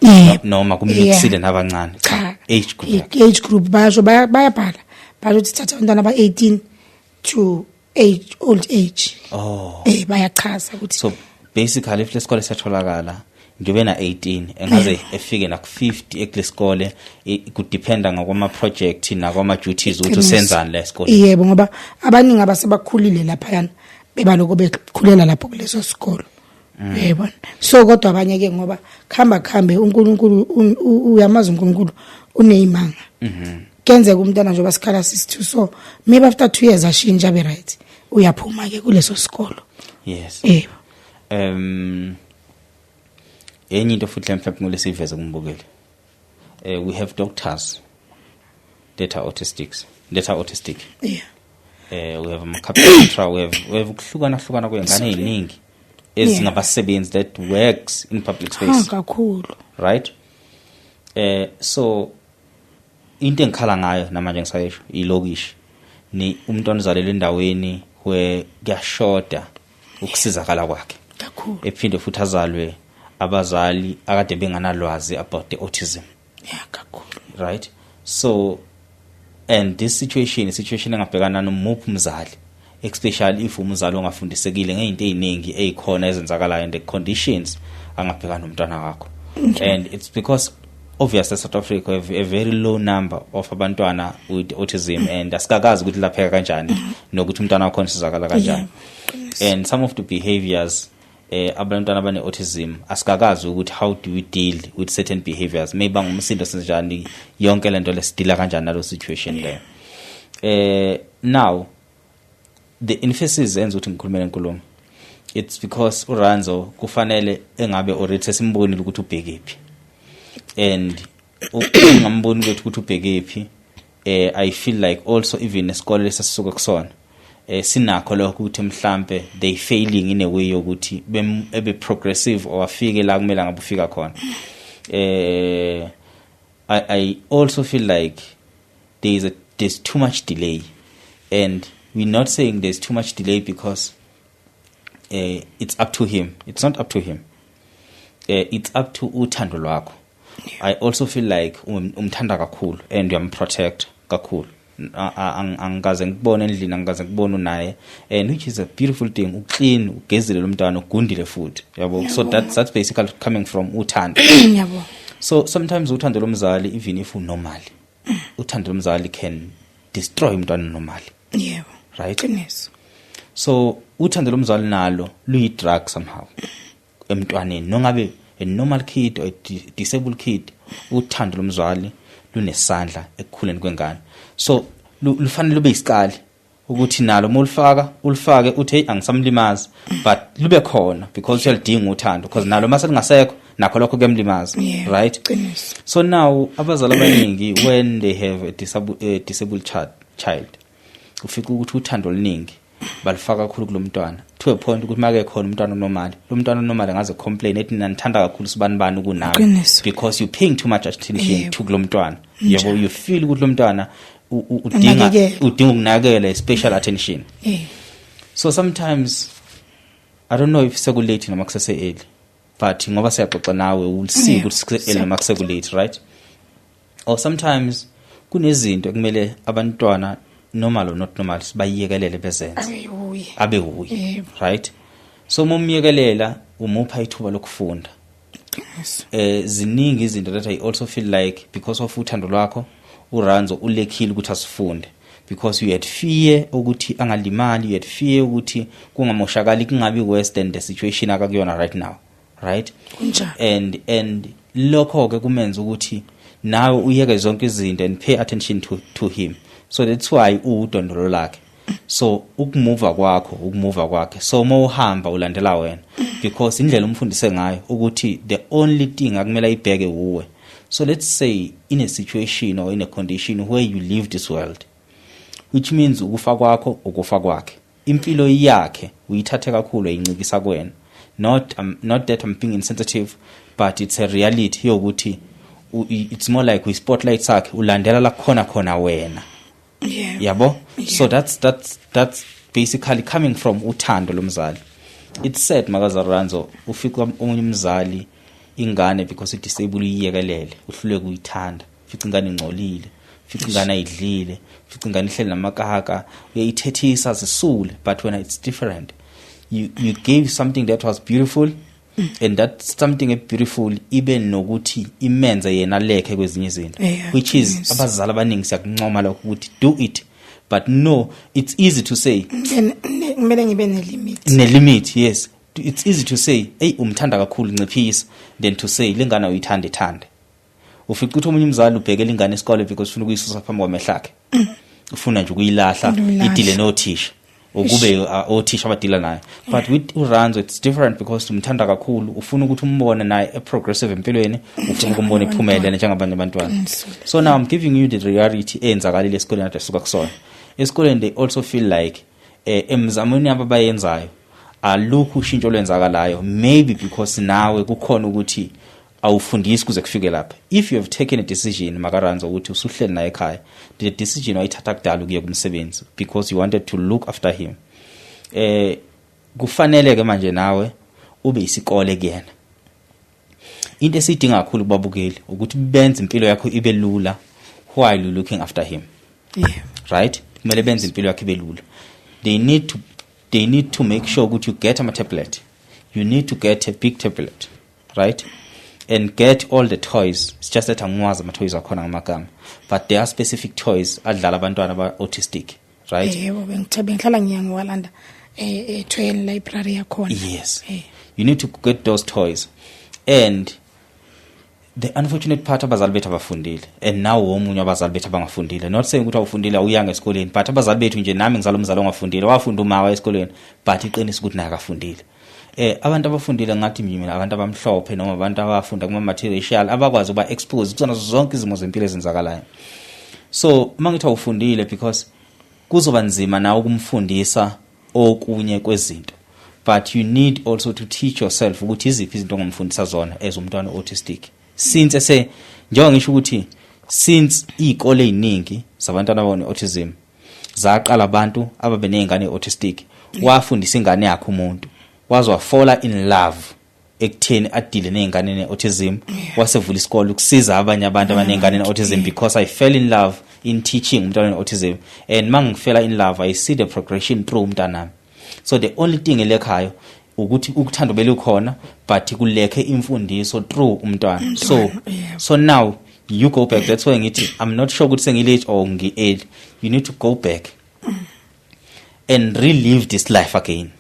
Yeah. Noma kumixile nabancane? Cha. Age group yakhe. Age group, basho bayabhala, basho ukuthi thatha abantwana aba-18 to age, old age. Oh. Bayachaza ukuthi So basically if lesikole siyatholakala, njengoba na 18 engaze efike na ku 50 ekulesikole, kudependa ngokwama project nakwama duties ukuthi Iqiniso. usenzani la esikoleni. Yebo, ngoba abaningi abasebakhulile laphayana bebaloko bekhulela lapho kuleso sikolo, uyayibona. So kodwa abanye ke, ngoba kuhamba kuhambe uNkulunkulu, uyamazi uNkulunkulu uneyimanga, kenzeka umntwana njengoba sikhala sisi so maybe after 2 years ashintsha abe right, uyaphuma ke kuleso sikolo. Yebo. Enye into futhi mhlawumbe kumele siveze kumbukeli, we have doctors that are autistics, that are autistic. We have ama-carpenter, we have ukuhlukana hlukana kwey'ngane ey'ningi ezingabasebenzi that works in public space. Kakhulu. Right, so into engikhala ngayo namanje ngisayisho, ilokishi ni umntwana uzalelwe endaweni where kuyashoda ukusizakala kwakhe, Kakhulu. ephinde futhi azalwe abazali akade benganalwazi about the autism. Yeah, kakhulu. Right, so and this situation, situation engabhekana nomuphi umzali, especially if umzali ongafundisekile ngeinto eziningi ezikhona ezenzakalayo and the conditions angabhekana nomntwana wakho. And it's because Obviously, South Africa have a very low number of abantwana with autism, and asikakazi ukuthi lapheka kanjani nokuthi umntwana wakho usizakala kanjani. And some of the behaviors, abantwana abane autism, asikakazi ukuthi how do we deal with certain behaviors, maybe ngumsindo senjani, yonke lento lesi-deal-a kanjani nalo situation leyo. Now the emphasis enza ukuthi ngikhulume lenkulumo, it's because uRanzo kufanele engabe already sesimbonile ukuthi ubhekephi, and ungamboni kwethu ukuthi ubhekephi, I feel like also even esikole lesisuka kusona sinakho lokho ukuthi mhlambe they failing in a way yokuthi ebe progressive or afike la kumele ngabe ufika khona. I also feel like there's too much delay, and we're not saying there's too much delay because it's up to him. It's not up to him, it's up to uthando lwakho. I also feel like umthanda kakhulu and uyam-protect kakhulu. Angikaze ngikubone endlini, angikaze ngikubone unaye, and which is a beautiful thing. U-clean, ugezile lo mntwana, ugundile futhi, yabo. So that's basically coming from uthando. Ngiyabonga. So sometimes uthando lomzali, even if u-normal, uthando lomzali can destroy umntwana normal. Right? Qiniso. So uthando lomzali nalo luyi-drug somehow emntwaneni, nongabe a normal kid or a disabled kid. Uthando lomzali lunesandla ekukhuleni kwengane, so lufanele lube isikali ukuthi nalo uma ulifaka, ulifake uthi, "Hey, angisamlimazi," but lube khona because uyalidinga uthando, because nalo mase lingasekho, nakho lokho kuyamlimaza. Right? Qiniso. So now abazali abaningi, when they have a disabled child, ufika ukuthi uthando oluningi balifaka kakhulu kulomntwana, to a point ukuthi make khona umntwana normal, lo mntwana normal angaze complain ethi, "Nanithanda kakhulu sibani bani kunami," because you paying too much attention to kulomntwana, yabo. You feel ukuthi lo mntwana udinga Unakekelwa. Udinga ukunakekela, special attention. So sometimes I don't know if seku-late noma kusese early, but ngoba siyaxoxa nawe, we'll see ukuthi kuse-early noma kuseku-late, right? Or sometimes kunezinto ekumele abantwana, normal or not normal, sibayiyekelele bezenze. Abe uye. Abe uye. Right? So uma umyekelela, umupha ithuba lokufunda. Qiniso. Ziningi izinto that I also feel like because of uthando lwakho, uRanzo ulekhile ukuthi asifunde because you had fear ukuthi angalimali, you had fear ukuthi kungamoshakali, kungabi worse than the situation akakuyona right now, right? Kunjalo. And lokho ke kumenza ukuthi nawe uyeke zonke izinto and pay attention to him. So that's why uwudondolo lakhe. So ukumuva kwakho, ukumuva kwakhe. So uma uhamba, ulandela wena, because indlela umfundise ngayo ukuthi the only thing akumele ayibheke uwe. So let's say in a situation or in a condition where you leave this world, which means ukufa kwakho, ukufa kwakhe, impilo yakhe uyithathe kakhulu, ayincikisa kuwena. Not that I'm being insensitive, but it's a reality yokuthi it's more like we-spotlight sakhe, ulandela la khona khona wena. Yabo? So that's basically coming from uthando lomzali. It's sad, makaZaranzo, ufika omunye umzali ingane because i-disable uyiyekelele, uhluleke uyithanda, ufica ingane ingcolile, ufica ingane ayidlile, ufica ingane ihleli namakaka, uyayithethisa zisule. But when it's different, you gave something that was beautiful, and that something beautiful ibe nokuthi imenze yena lekhe kwezinye izinto, which is abazali abaningi siyakuncoma lokho ukuthi do it, but no, it's easy to say. Kumele ngibe ne-limit. Ne-limit, yes. It's easy to say, "Hey, umthanda kakhulu, nciphisa," than to say lengane uyithande, ithande. Ufica ukuthi omunye umzali ubhekela ingane esikole because ufuna ukuyisusa phambi kwamehlo akhe, ufuna nje ukuyilahla, Ukuyilahla. i-deal-e nothisha, ukube othisha aba-deal-a naye. But with uRanzo it's different because umthanda kakhulu, ufuna ukuthi umbone naye e-progressive empilweni, ufuna ukumbona ephumelele njengabanye abantwana. So now I'm giving you the reality eyenzakalile esikoleni ade suka kusona. Esikoleni they also feel like emzamweni yabo abayenzayo alukho ushintsho olwenzakalayo, maybe because nawe kukhona ukuthi awufundisi kuze kufike lapha. If you have taken a decision, makaRanzo, ukuthi usuhleli naye ekhaya, the decision wayithatha kudala ukuya kumsebenzi because you wanted to look after him. Kufanele ke manje nawe ube isikole kuyena. Into esiyidinga kakhulu kubabukeli ukuthi benze impilo yakho ibe lula while you looking after him. Right? Kumele benze impilo yakho ibe lula. They need to make sure ukuthi you get ama tablet. You need to get a big tablet, right? And get all the toys. It's just that angiwazi ama-toys akhona ngamagama, but there are specific toys adlala abantwana aba-autistic, right? Yebo, bengithe bengihlala ngiya ngiwalanda e-toy library yakhona. Yes. You need to get those toys. And the unfortunate part, abazali bethu abafundile, and now omunye abazali bethu abangafundile, not saying ukuthi awufundile, awuyanga esikoleni, but abazali bethu nje, nami ngizala umzali ongafundile. Wafunda umawa esikoleni, but iqiniso ukuthi naye akafundile. Abantu abafundile, ngathi mina abantu abamhlophe noma abantu abafunda kuma multiracial abakwazi ukuba expose kuzona zonke izimo zempilo ezenzakalayo. So uma ngithi awufundile, because kuzoba nzima nawe ukumfundisa okunye kwezinto, but you need also to teach yourself ukuthi iziphi izinto ongamfundisa zona as umntwana autistic, since ese njengoba ngisho ukuthi since izikole eziningi zabantwana abane autism zaqala abantu ababe nezingane autistic, wafundisa ingane yakhe umuntu waze wafola in love ekutheni adile nezingane ne-autism, wasevula isikole ukusiza abanye abantu abanezingane ne-autism, because I fell in love in teaching umntwana ne-autism, and mangifela in love, I see the progression through umntanami. So the only thing elekhayo ukuthi ukuthanda belukhona, but kulekhe imfundiso through umntwana. So so now you go back. That's why ngithi I'm not sure ukuthi sengilate or ngi-early. You need to go back and relive this life again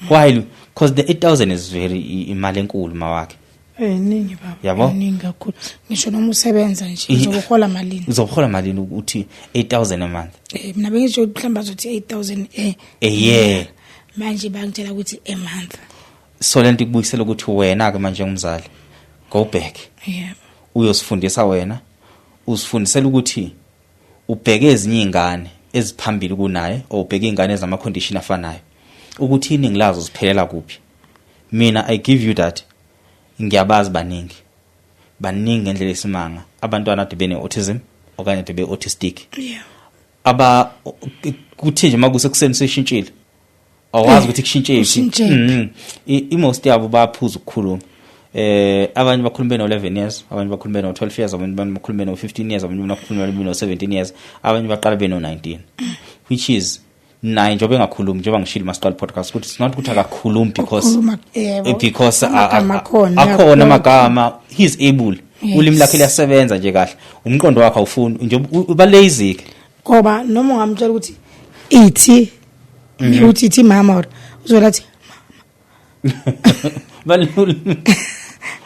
while, because the 8000 is very imali enkulu, mawakhe. Iningi, baba. Yabo? Iningi kakhulu, ngisho noma usebenza nje, uzokuhola malini? Uzohola malini ukuthi 8000 a month? Mina bengisho ukuthi mhlawumbe azothi 8000 A year. Manje bangitshela ukuthi a month. So lento ikubuyisela ukuthi wena ke manje ngumzali, go back, uyosifundisa wena, usifundisela ukuthi ubheke ezinye izingane eziphambili kunaye or ubheke izingane ezama condition afanayo, ukuthi iningi lazo ziphelela kuphi. Mina I give you that, ngiyabazi baningi, baningi ngendlela esimanga abantwana ade bene autism okanye ade be autistic, aba kuthi nje makusekuseni seshintshile, awazi ukuthi kushintshe kushintshe. I-most yabo baphuza ukukhuluma. Abanye bakhuluma beno 11 years, abanye bakhuluma beno 12 years, abanye bakhuluma beno 15 years, abanye bakhuluma beno 17 years, abanye baqala beno 19, which is naye njengoba engakhulumi, njengoba ngishilo masiqala podcast ukuthi it's not ukuthi akakhulumi because Ukhuluma, yebo. Because Amagama akhona, akhona uyakhuluma. amagama, he's able, ulimi lakhe liyasebenza nje kahle, umqondo wakhe awufuni nje, uba lazy ke. Ngoba noma ungamtshela ukuthi ithi, uthi ithi mama, or uzolathi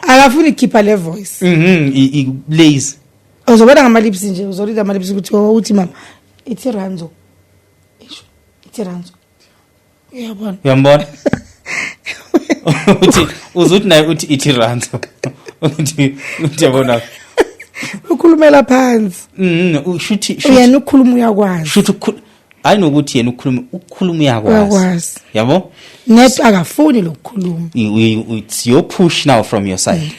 akafuni ukukhipha le voice. Lazy. Uzobona ngama-lips nje, uzolida ama-lips ukuthi, oh, uthi mama, ithi Ranzo, isho ithi Ranzo, uyabona? Uyambona, uthi uzuthi naye uthi ithi Ranzo, uthi yabona. Ukhulumela phansi. Ushuthi Yena ukukhuluma uyakwazi. Shuthi hayi nokuthi yena ukukhuluma uyakwazi. Uyakwazi. Yabo. Net akafuni lokukhuluma. It's your push now from your side,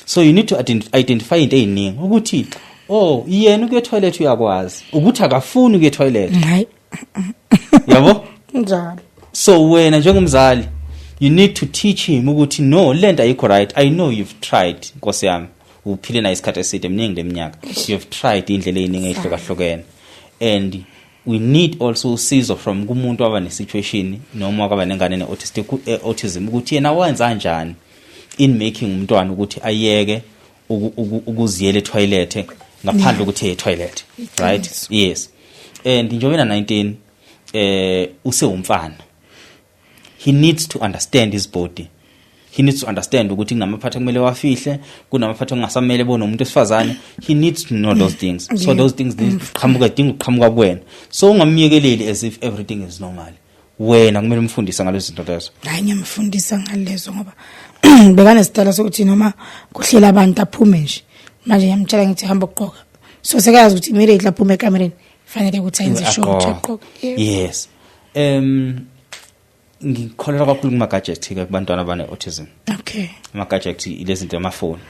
so you need to identify into eziningi ukuthi, oh, yena ukuya toilet uyakwazi, ukuthi akafuni ukuya toilet. Hayi. Yabo. Njalo. So wena njengomzali, you need to teach him ukuthi no, lento ayikho right. I know you've tried, nkosi yami, uphile nayo isikhathi eside, miningi leminyaka, you've tried indlela eziningi ezihlukahlukene, and we need also usizo from kumuntu waba ne-situation noma wakaba nengane ne-autistic, autism, ukuthi yena wenza kanjani in making umntwana ukuthi ayeke ukuziyela etoilet ngaphandle ukuthi eye toilet, right? Iqiniso. Yes, and njengoba ena 19, usewumfana, he needs to understand his body. He needs to understand ukuthi kunamaphathi okumele wafihle, kunamaphathi okungasamele bona umuntu wesifazane. He needs to know those things. So those things need qhamuka, dinga ukuqhamuka kuwena. So ungamyekeleli as if everything is normal. Wena kumele umfundise ngalezo zinto lezo. Hayi, ngiyamfundisa ngalezo, ngoba bekanesitayela sokuthi noma kuhlela abantu aphume nje. Manje ngiyamtshela ngithi hamba ugqoka, so sekayazi ukuthi immediately aphume ekamereni fanele ukuthi ayenze sure ukuthi Agqoke. agqoke. Yebo. Yes, ngikholelwa kakhulu kuma gadgets ke kubantwana abane autism. Ama gadgets, ilezi zinto, amafoni,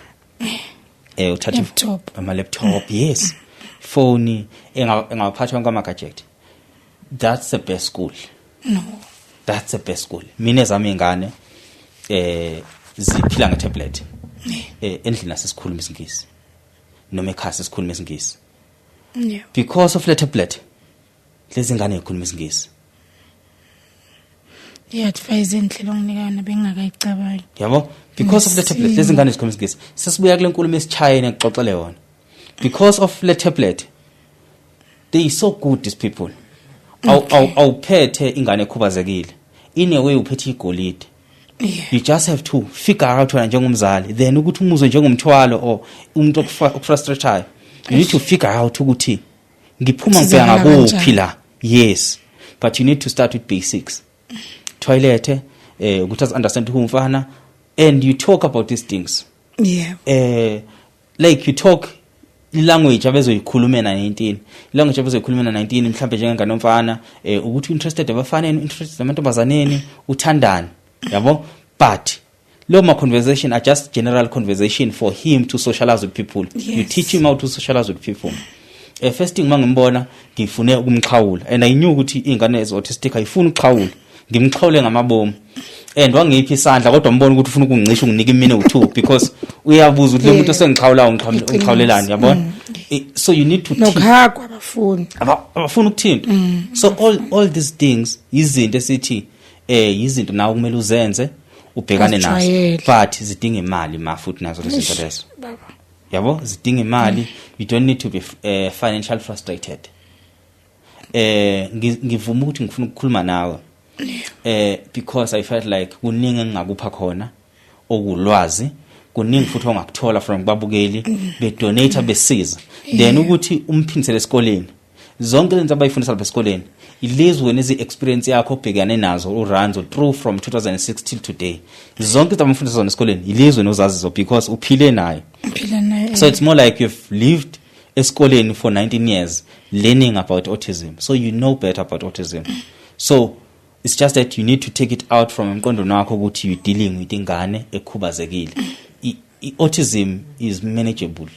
uthatha Laptop. Ama laptop, yes, phone, engaphathwa wonke ama gadget. That's the best school. No. That's the best school. Mina ezami ingane ziphila ngetablet. Endlini asisikhuluma isiNgisi noma ekhaya sisikhuluma isiNgisi. Because of the tablet, lezi ngane zikhuluma isiNgisi. I-advice enhle longinika yona, bengingakayicabangi. Yabo, because of the tablet, lezi ngane zikhuluma isiNgisi. Sesibuya kule nkulumo esichayina ngixoxele yona. Because of le tablet, they so good, these people. Awuphethe ingane ekhubazekile, in a way uphethe igolide. You just have to figure out wena njengomzali then ukuthi umuzwe njengomthwalo or umuntu okufrustratayo. You need to figure out ukuthi ngiphuma ngibheka Sizakala ngakuphi kanjani. la. Yes, but you need to start with basics, toilet, ukuthi understand ukuthi umfana, and you talk about these things. Like you talk language abezoyikhuluma na 19, language abezoyikhuluma na 19, mhlambe njengengane yomfana, ukuthi interested abafaneni, interested amantombazaneni, uthandani, yabo. But lo ma conversation are just general conversation for him to socialize with people. You teach him how to socialize with people. First thing mangimbona, ngifune ukumxhawula, and I knew ukuthi ingane ezi autistic ayifuni ukuxhawula. Ngimxhawule ngamabomu and wangipha isandla, kodwa mbona ukuthi ufuna ukungicisha, unginike imine u2, because uyabuza ukuthi lo muntu osengixhawula ungixhawulelani, yabona? So you need to teach. Nokuhagwa abafuni. Abafuna ukuthinta. So all these things izinto esithi izinto nawe kumele uzenze, ubhekane nazo. Uzijwayele. But zidinga imali ma futhi nazo lezi zinto lezo. Baba. Yabo, zidinga imali. You don't need to be financial frustrated. Ngivuma ukuthi ngifuna ukukhuluma nawe because I felt like kuningi engingakupha khona okulwazi, kuningi futhi ongakuthola from kubabukeli bedonate, besiza, then ukuthi umphindisele esikoleni. Zonke lento abayifundisa lapha esikoleni, ilezi wena ezi experience yakho obhekane nazo uRanzo through from 2006 till today. Zonke izinto abamfundisa zona esikoleni, ilezi wena ozazizo because uphile nayo. Phila naye. So it's more like you've lived esikoleni for 19 years learning about autism, so you know better about autism. So it's just that you need to take it out from emqondweni wakho ukuthi you dealing with ingane ekhubazekile. Autism is manageable.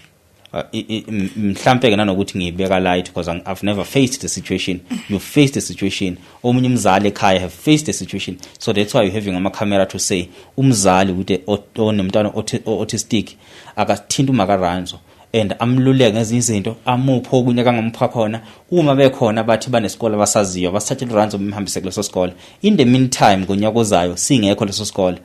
Mhlambe ke nanokuthi ngiyibeka light because I've never faced the situation. You faced the situation, omunye umzali ekhaya have faced the situation, so that's why you're having ama camera to say umzali with onomntwana autistic akathinta umakaRanzo and amluleke ngezinye izinto, amuphe okunye kangamupha khona. Uma bekhona bathi banesikole abasaziyo, basithathele uRanzo bemhambise kuleso sikole. In the meantime, ngonyaka ozayo singekho leso sikole,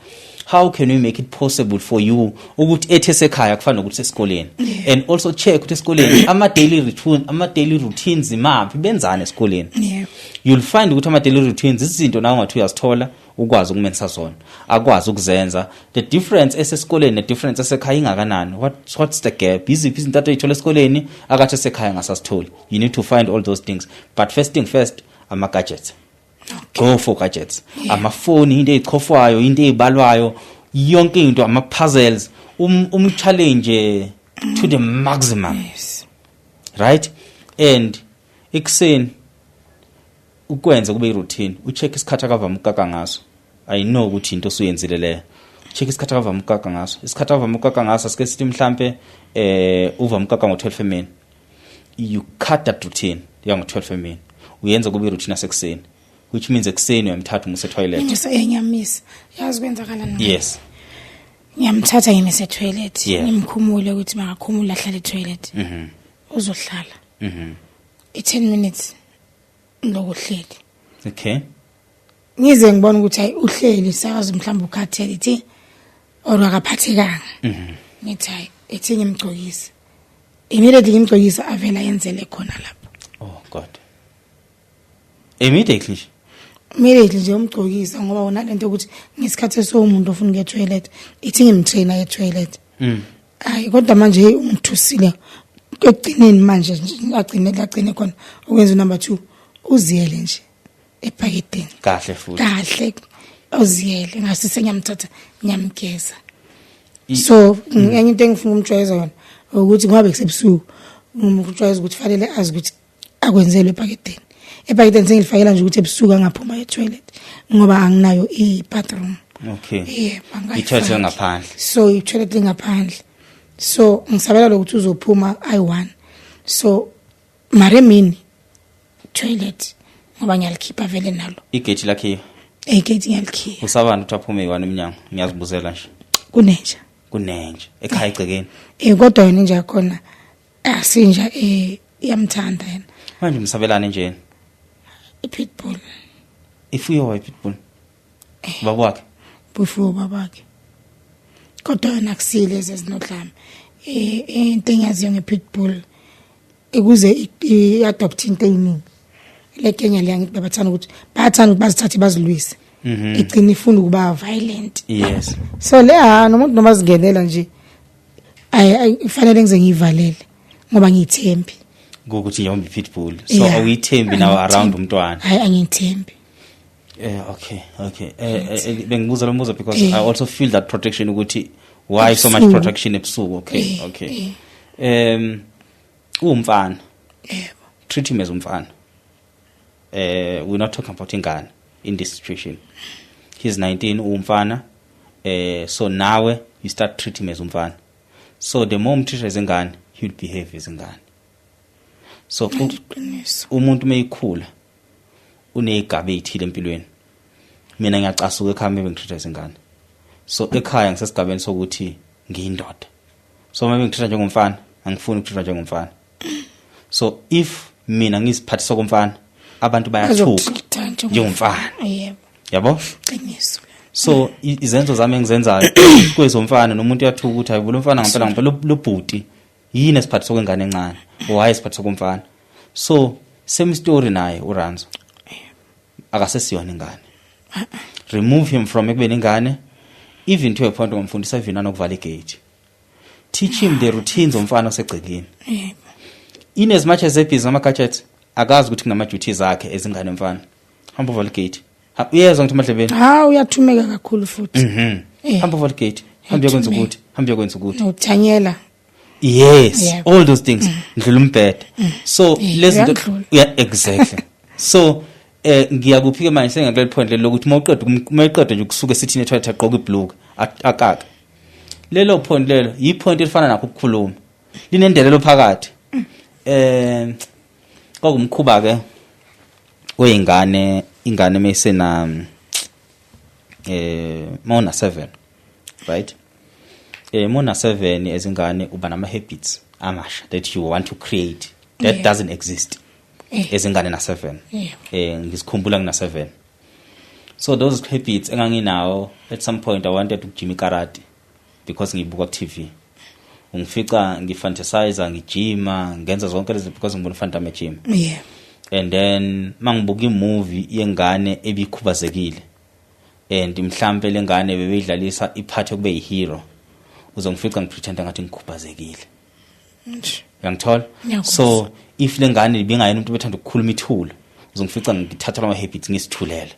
how can we make it possible for you ukuthi ethe sekhaya kufana nokuthi sesikoleni? And also check ukuthi esikoleni ama daily routines imaphi, benzani esikoleni. You'll find ukuthi ama daily routines izinto nawe ungathi uyazithola, ukwazi ukumenza zona, akwazi ukuzenza. The difference esesikoleni ne difference esekhaya ingakanani? What's the gap? Iziphi izinto atayithola esikoleni akathi esekhaya ngasasitholi? You need to find all those things. But first thing first, ama gadgets. Go for gadgets, amafoni, into ezichofwayo, into ezibalwayo, yonke into, ama puzzles, um challenge to the maximum. Right, and ekuseni ukwenza kube routine, ucheck isikhathi akavama ukukaka ngaso. I know ukuthi into osuyenzile leyo. Check isikhathi akavama ukukaka ngaso, isikhathi akavama ukukaka ngaso. Asike sithi mhlambe uvama ukukaka ngo12 emini. You cut that routine yango 12 emini, uyenza kube routine yasekuseni, which means ekuseni uyamthatha umuse toilet. Ngise enyamisa, yazi kwenzakalani? Yes. Ngiyamthatha ngimise toilet. Ngimkhumule ukuthi makakhumule ahlale toilet. Uzohlala i10 minutes lokuhleli. Ngize ngibona ukuthi hayi, uhleli, sakazi mhlawumbe ukhathele ithi or akaphathekanga. Ngithi hayi, ethi ngimgcokise. Immediately ngimgcokisa, avela yenzele khona lapho. Oh God, immediately nje? Immediately nje umgcokisa, ngoba wona lento ukuthi ngesikhathi esiwumuntu ofuna ukuya toilet, ithi ngimtrainer e toilet. Hayi, kodwa manje hey, ungithusile ekugcineni. Manje nje agcine khona ukwenza number 2, uziyele nje ebhaketeni. Kahle futhi. Kahle, uziyele, ngase sengiyamthatha ngiyamgeza. So enye into engifuna ukumjwayeza yona ukuthi ngoba kusebusuku, ngimjwayeza ukuthi fanele azi ukuthi akwenzelwe ebhaketeni. Ebhaketeni sengilifakela nje ukuthi ebusuku angaphuma etoilet, ngoba anginayo i-bathroom. Yebo, angayifaki. I-toilet ngaphandle. So i-toilet lingaphandle, so ngisabela lokuthi uzophuma ayi-one. So mara emini toilet, ngoba ngiyalikhipha vele nalo. Igate lakhiyo? Igate ngiyalikhipha. Usabani ukuthi aphume yi-one emnyango? Ngiyazibuzela nje. Kunenja. Kunenja ekhaya egcekeni? Kodwa yona inja yakhona asinja, iyamthanda yena. Manje umsabelane njena? I-pitbull. Ifuyo wa i-pitbull? Baba wakhe. Before babakhe, kodwa yona akusile ezinodlame. Into engiyaziyo nge-pitbull, ukuze i-adopt into eyiningi le Kenya le, angithi bathanda ukuthi, bayathanda ukuthi bazithathe bazilwise, igcina ifuna ukuba violent. So le, ha, nomuntu noma zingenela nje, ayi, ifanele ngize ngiyivalele ngoba ngiyithembi. Ukuthi nje pitbull, so awuyithembi nawe around umntwana? Hayi, angiyithembi. Okay, bengibuza lo mbuzo because I also feel that protection, ukuthi why so much Ebusuku. protection ebusuku. Okay, umfana, treat him as umfana. We're not talking about ingane in this situation. He's 19, umfana. So nawe you start treat him as umfana. So the more umtreat as ingane, he will behave as ingane. So Iqiniso. umuntu meyikhula unezigaba ezithile empilweni. Mina ngiyacasuka ekhaya maybe ngitreat izingane. So ekhaya ngisesigabeni sokuthi ngiyindoda, so maybe ngitreat njengomfana, angifuni ukutreat njengomfana. So if mina ngiziphathisa komfana, abantu bayathuka Bazokutreat njengomfana. Yebo. Yabo? Qiniso. So izenzo zami engizenzayo kwezomfana, nomuntu uyathuka ukuthi hayi, lo mfana ngempela ngempela, lo bhuti yini esiphathiswa kwengane encane, or hayi, esiphathiswa komfana. So same story naye uRanzo, akasesiyona ingane. Remove him from ekubeni ingane, even to a point ngomfundisa even nanokuvala igate. Teach him the routines omfana osegcekeni. In as much as ebhizi nama gadgets, akazi ukuthi kunama duties akhe ezingane. Mfana, hamba uvala igate. Uyezwa ngithi emadlebeni? Ha, uyathumeka kakhulu futhi. Hamba uvala igate, hamba uyokwenza Uyathumeka. ukuthi, hamba uyokwenza ukuthi. Nokuthanyela. Yes. All those things, ndlula umbhede. So lezi zinto uyandlula. Yeah, exactly. So ngiyakuphi ke manje, sengakuleli point lelo lokuthi mawuqeda mawuqeda nje kusuke sithini etoilet, aqoka ibhluku, akaka. Lelo point lelo yi point elifana nakho ukukhuluma, linendelelo phakathi. Kwakumkhuba ke weyingane, ingane mayisena mawuna 7, right? Mawuna 7 ezingane, uba nama habits amasha that you want to create that doesn't exist ezingane na 7. Ngisikhumbula ngina 7, so those habits enganginawo, at some point I wanted ukujima ikarate because ngibuka ku TV. Ungifica ngifantasize ngijima, ngenza zonke lezi because ngibona uFanta ejima. And then mangibuka imovie yengane ebikhubazekile and mhlambe lengane bebeyidlalisa iphathe kube yihero, uzongifica ngipretend ngathi ngikhubazekile. Nje. Uyangithola? Ngiyakuzwa. So if lengane ibingayena umuntu bethanda ukukhuluma ithula, uzongifica ngithatha lama habits ngisithulela.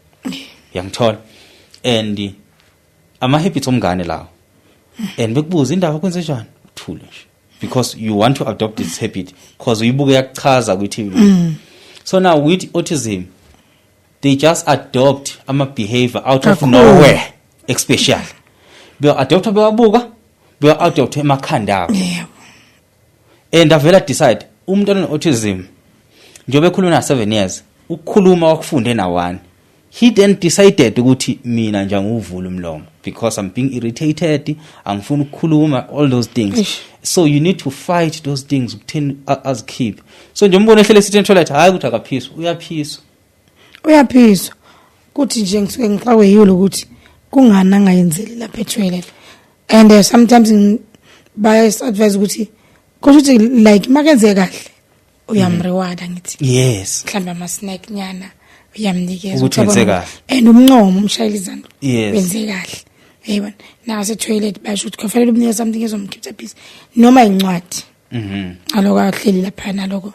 Uyangithola? And ama habits omngane lawo, and bekubuza indaba, kwenze njani, uthule nje because you want to adopt this habit because uyibuke yakuchaza kwi TV. So now with autism, they just adopt ama behavior out of Kakhulu. nowhere, especially bewa adopt, bewabuka, bewa adopt emakhanda abo. And avela decide umuntu one autism, njengoba ekhuluma na 7 years, ukukhuluma wakufunde na 1, he then decided ukuthi mina nje anguvula umlomo because I'm being irritated, angifuni ukukhuluma, all those things. Eish. So you need to fight those things ukuthini azikhiphe. So nje umbone ehlele sithi toilet, hayi ukuthi akaphiswa, uyaphiswa. Uyaphiswa, kuthi nje ngisuke ngixakwe yilo ukuthi kungani angayenzeli lapha etoilet. And sometimes baya advise ukuthi kusho ukuthi like makenze kahle uyamreward, ngithi mhlawumbe ama snack nyana uyamnikeza. Ukuthi wenze Ucabanga kahle. And umncomo, umshayela izandla, wenze kahle, yayibona. Nase toilet basho ukuthi kufanele umnike something ezomkhipha busy noma incwadi. Aloko ahleli lapha naloko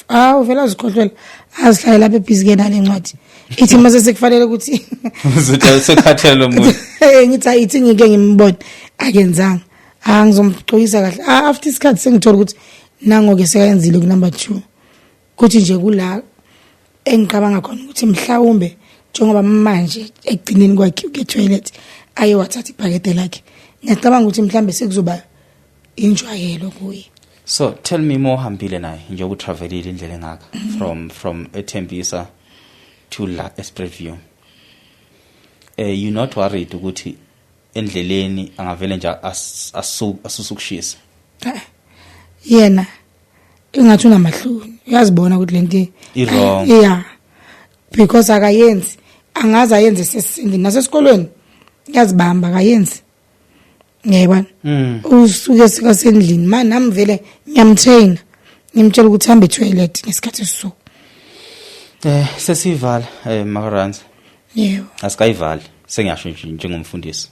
awu vele azikhohlwela, azihlale lapha ebhizi ke nale ncwadi, ithi mase sekufanele ukuthi Sekhathele lo muntu. Ngithi ayi, ithi ngike ngimbone akenzanga, ah, ngizomgcoyisa kahle. Ah, after isikhathi sengithola ukuthi nango ke sekayenzile ku number 2, kuthi nje kula engicabanga khona ukuthi mhlawumbe njengoba manje ekugcineni kwakhe ke toilet aye wathatha ibhakede lakhe, ngiyacabanga ukuthi mhlambe sekuzoba injwayelo kuye. So tell me more, hambile naye njengoba utravelile indlela engaka from eThembisa to la eSpruitview, you not worried ukuthi endleleni angavele nje asusa ukushisa? Yena ingathi unamahloni, uyazibona ukuthi lento I-wrong. Yeah, because akayenzi Angaze ayenze sesindini nasesikolweni, yazibamba, akayenzi, ngiyayibona. Usuke sikasendlini ma nami vele ngiyamtraina, ngimtshela ukuthi hambe toilet ngesikhathi esiso. Sesivala, Makaranza. Yebo. Asikayivali, sengiyasho nje njengomfundisi.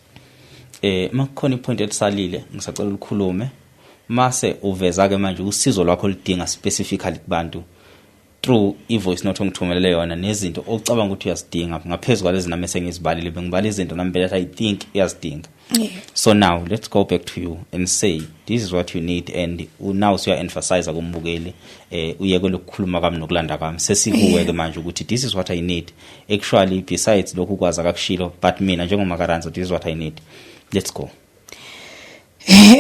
Makukhona ipoint elisalile, ngisacela ukukhulume. Mase uveza ke manje usizo lwakho oludinga specifically kubantu through i-voice note ongithumelele yona, nezinto ocabanga ukuthi uyazidinga ngaphezulu kwalezi nami esengizibalile. Bengibala izinto nami vele I think uyazidinga. So now let's go back to you and say this is what you need, and now usuya emphasize kumbukeli, uyeke lokukhuluma kwami nokulanda kwami, sesikuwe ke manje ukuthi this is what I need actually, besides lokhu kwazi akakushilo, but mina njengoMakaranzo, this is what I need. Let's go.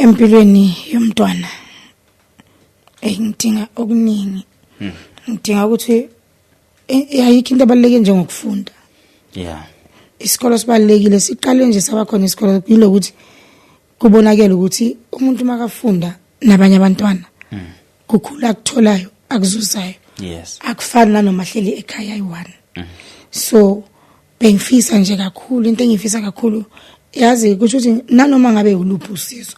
Empilweni yomntwana ngidinga okuningi. Ngidinga ukuthi ayikho into ebaluleke njengokufunda. Isikolo sibalulekile, siqale nje sabakhona isikolo yilokuthi kubonakele ukuthi umuntu makafunda nabanye abantwana kukhula akutholayo, akuzuzayo. Akufani nanoma hleli ekhaya ayi-one. So bengifisa nje kakhulu, into engifisa kakhulu, yazi kusho ukuthi nanoma ngabe uluphi usizo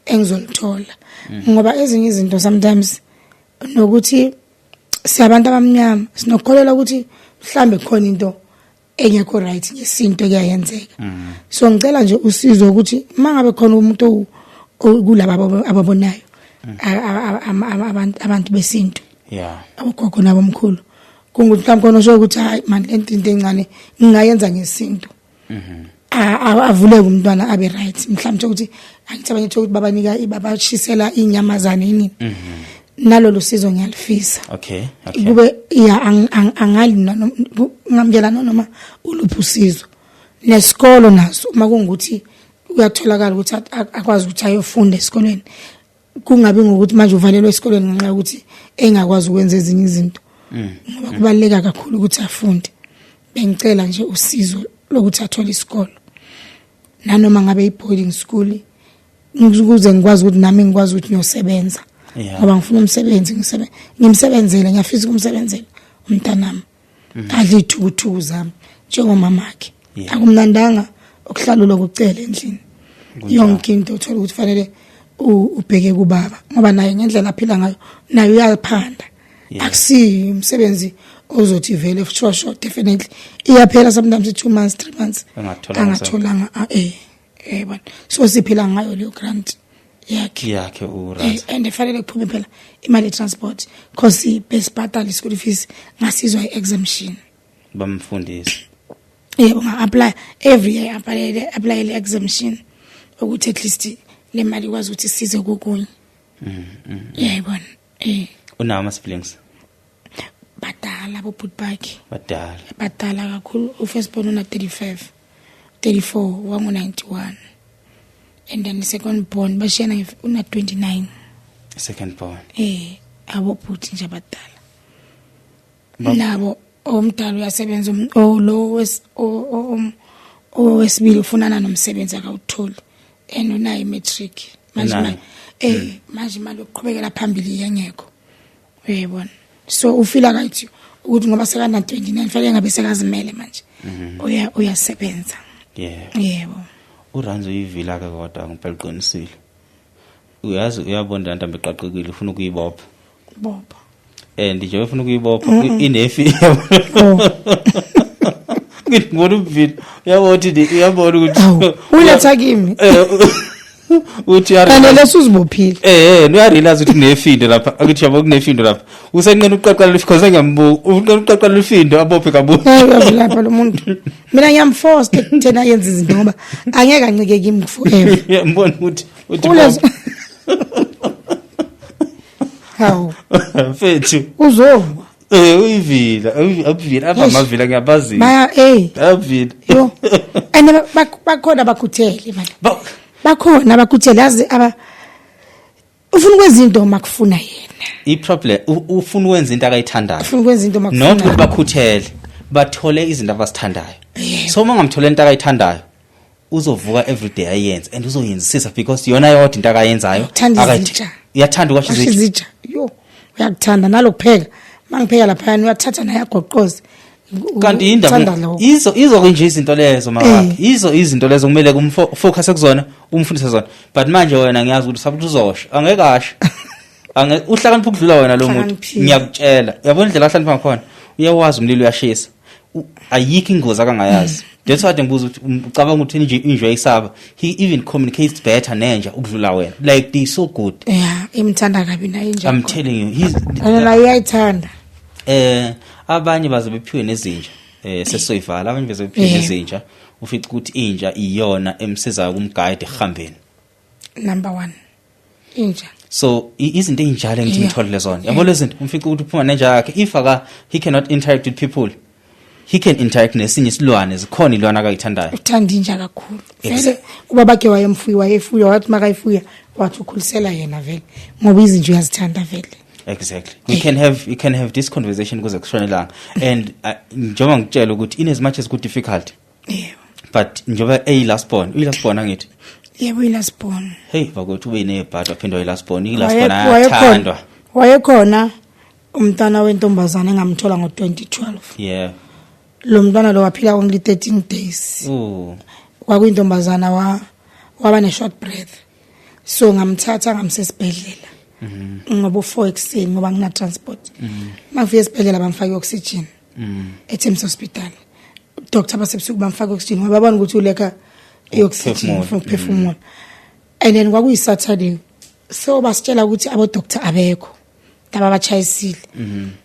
engizolithola, ngoba ezinye izinto sometimes nokuthi siyabantu abamnyama sinokukholelwa ukuthi mhlambe khona into engekho right ngesinto ekuyayenzeka. So ngicela nje usizo ukuthi mangabe khona umuntu kulaba ababonayo, abantu besintu, abogogo nabomkhulu, kungukuthi mhlawumbe khona osho ukuthi hayi man, lento into encane ngingayenza ngesintu, avuleke umntwana abe right. Mhlawumbe ukuthi angithi abanye ukuthi babanika, babashisela inyamazane yini, nalolu sizo ngiyalifisa. okay Kube ya angali ngamukela noma uluphi usizo, nesikolo naso uma kungukuthi uyatholakala ukuthi akwazi ukuthi ayofunda esikolweni, kungabi ngokuthi manje uvalelwe esikolweni ngenxa yokuthi engakwazi ukwenza ezinye izinto, ngoba kubaluleka kakhulu ukuthi afunde. Bengicela nje usizo lokuthi athole isikolo, nanoma ngabe i-boarding school, ukuze ngikwazi ukuthi nami ngikwazi ukuthi ngiyosebenza, ngoba ngifuna umsebenzi, ngimsebenzele, ngiyafisa ukumsebenzela umntanami, adle iy'thukuthuku zami njengomamakhe. Akumnandanga ukuhlala ulokucela endlini. Yonke into uthola ukuthi fanele ubheke kubaba, ngoba naye ngendlela aphila ngayo naye uyaphanda. Akusiyo umsebenzi ozothi vele sure sure definitely iyaphela, sometimes 2 months, 3 months Engatholanga. Angatholanga, bona, so siphila ngayo leyo grant yakhe. Yakhe uRanzo. And fanele kuphume phela imali ye-transport, cause besibhadala i-school fees, ngasizwa i-exemption. Bamfundisi. Yebo, nga-apply every year, apply exemption ukuthi at least le mali ikwazi ukuthi isize kokunye, yayibona. Unawo ama-siblings? Badala bobhuti bakhe. Badala. Badala kakhulu. U-first born una 35, 34, wango 91, and then the second born bashiyana una 29. Second born. Abobhuti nje abadala nabo, omdala uyasebenza, lo owesibili ufunana nomsebenzi akawutholi, and unayo imatric manje. Unayo. Manje imali yokuqhubekela phambili iyengekho, uyayibona. So ufila right ukuthi ngoba sekana 29 fanele ngabe sekazimele manje, uyasebenza. Yebo. URanzo uyivila ke, kodwa ngempela uqinisile, uyazi, uyabona ntombi eqaqekile, ufuna ukuyibopha. Bopha. And nje ufuna ukuyibopha inefi. Oh. Ngibona ubuvila, uyabona ukuthi, uyabona ukuthi Awu, uletha kimi. Uthi and leso uzibophile. Uyarealize ukuthi kunefindo lapha, akuthi yabo kunefindo lapha, usenqena uqaqala because ngiyambuka, unqena uqaqala ifindo abophe kabuya. Hayi, uyavilapha lo muntu. Mina ngiyamforce ekutheni ayenze izinto, ngoba angeke ancike kimi forever. Ngiyambona ukuthi uthi Hawu. Mfethu. Uzowa. Uyivila, uyivila, aba amavila ngiyabazi. Baya Avila. Yo. And bakhona bakhuthele manje. Bakhona abakhuthele, yazi, aba ufuna ukwenza into makufuna yena. I-problem ufuna ukwenza into akayithandayo. Ufuna ukwenza into makufuna. Not ukuthi bakhuthele, bathole izinto abazithandayo. So uma ngamthola into akayithandayo, uzovuka every day ayenze and uzoyenzisisa because yona yodwa into akayenzayo. Uthanda izitsha. Uyathanda ukwasha Washa izitsha. Izitsha. Yo, uyakuthanda nalokupheka. Mangipheka lapha uyathatha naye agoqoze. Kanti indaba Uthanda lokho. izo nje izinto lezo mawakhe. Izo izinto lezo kumele kumfocus kuzona, umfundise zona. But manje wena ngiyazi ukuthi sabuthi uzosho. Angeke asho. Ange uhlakanipha ukudlula wena lo muntu. Uhlakaniphile. Ngiyakutshela. Uyabona indlela ahlakanipha ngakhona. Uyawazi umlilo uyashisa. Ayikho ingozi akangayazi. That's why ngibuza ukuthi ucabanga ukuthi nje inja uyayisaba. He even communicates better nenja ukudlula wena. Like they so good. Yeah, imthanda kabi naye inja. I'm telling you, he's And naye uyayithanda. Abanye baze bephiwe nezinja, sesizoyivala, abanye baze bephiwe nezinja, ufica ukuthi inja iyona emsizayo kumguide ehambeni. Number 1. Inja. So izinto ezinjalo engithi ngitholele zona, yabo lezi zinto, umfica ukuthi uphuma nenja yakhe, if aka he cannot interact with people, he can interact nesinye isilwane, zikhona ilwane akayithandayo. Uthanda inja kakhulu. Vele ubabakhe wayemfuyi, wayefuya, wathi makayifuya wathi ukhulisela yena vele, ngoba izinja uyazithanda vele. Exactly. We can have this conversation kuze kushone ilanga, and njengoba ngikutshela ukuthi in as much as ku difficult, but njengoba eyi last born, uyi last born angithi? Yebo, uyi last born. Hey bakwethu, ube nebhadi waphindwa yi last born, i last born ayathandwa. Wayekhona umntana wentombazana engamthola ngo-2012. Lo mntwana lo waphila only 13 days. Kwakuyintombazana, waba ne short breath. So ngamthatha ngamsa esibhedlela. Ngoba 4 ekseni, ngoba ngina transport. Mangifika esibhedlela bamfaka ioxygen. eThames Hospital. Doctor basebusuku bamfaka oxygen ngoba babona ukuthi uleka ioxygen Ukuphefumula. Ukuphefumula. And then kwakuyi Saturday. So basitshela ukuthi abo doctor abekho. Laba bachayisile.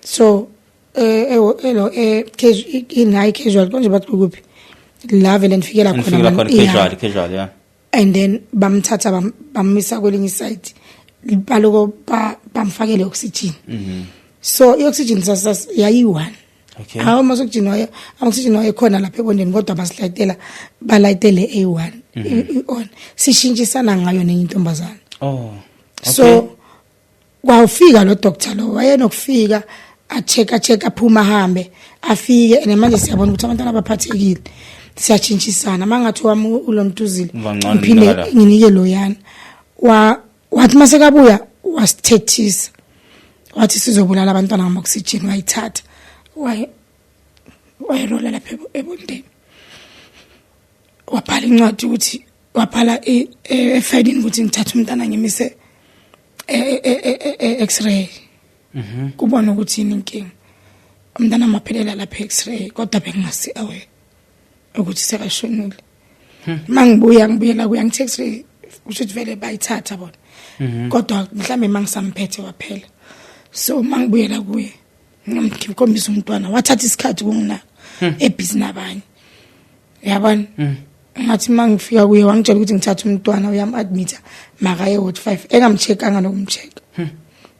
So elo casual in high casual konje bathi kuphi? La vele nifikela khona. Nifikela khona casual, casual, yeah. And then bamthatha bamisa kwelinye side, baloko bamfakele oxygen. So i-oxygen sasas yayi-1. Hawu, ama-oxygen waye, ama-oxygen wayekhona lapha ebondeni, kodwa basilayitela, balayitele A1 i-on, sishintshisana ngayo nenye intombazana. Oh. Okay. So kwafika lo doctor lo, wayenokufika a-check, a-check, aphuma ahambe, afike, and manje siyabona ukuthi abantwana abaphathekile, siyashintshisana. Mangathi wami ulontuzile, Uba ngcono ngiphinde ngala. nginike loyana. Wathi masekabuya wasithethisa, wathi sizobulala abantwana ngama-oxygen, wayithatha wayirola lapha ebondeni, wabhala incwadi ukuthi, wabhala efayilini ukuthi ngithathe umntana ngimise e-x-ray, kubona ukuthi yini inkinga. Umntana maphelela lapha e-x-ray, kodwa bengingasi aware ukuthi sekashonile. Mangibuya ngibuyela kuya ngithi x-ray kusho ukuthi vele bayithatha bona, kodwa mhlambe mangisamphethe waphela. So mangibuyela kuye ngimkhombisa umntwana, wathatha isikhathi kunginaka, ebhizi nabanye, yabona. Ngathi mangifika kuye wangitshela ukuthi ngithatha umntwana, uyam-admit makaye ward 5, engamcheckanga nokumcheck,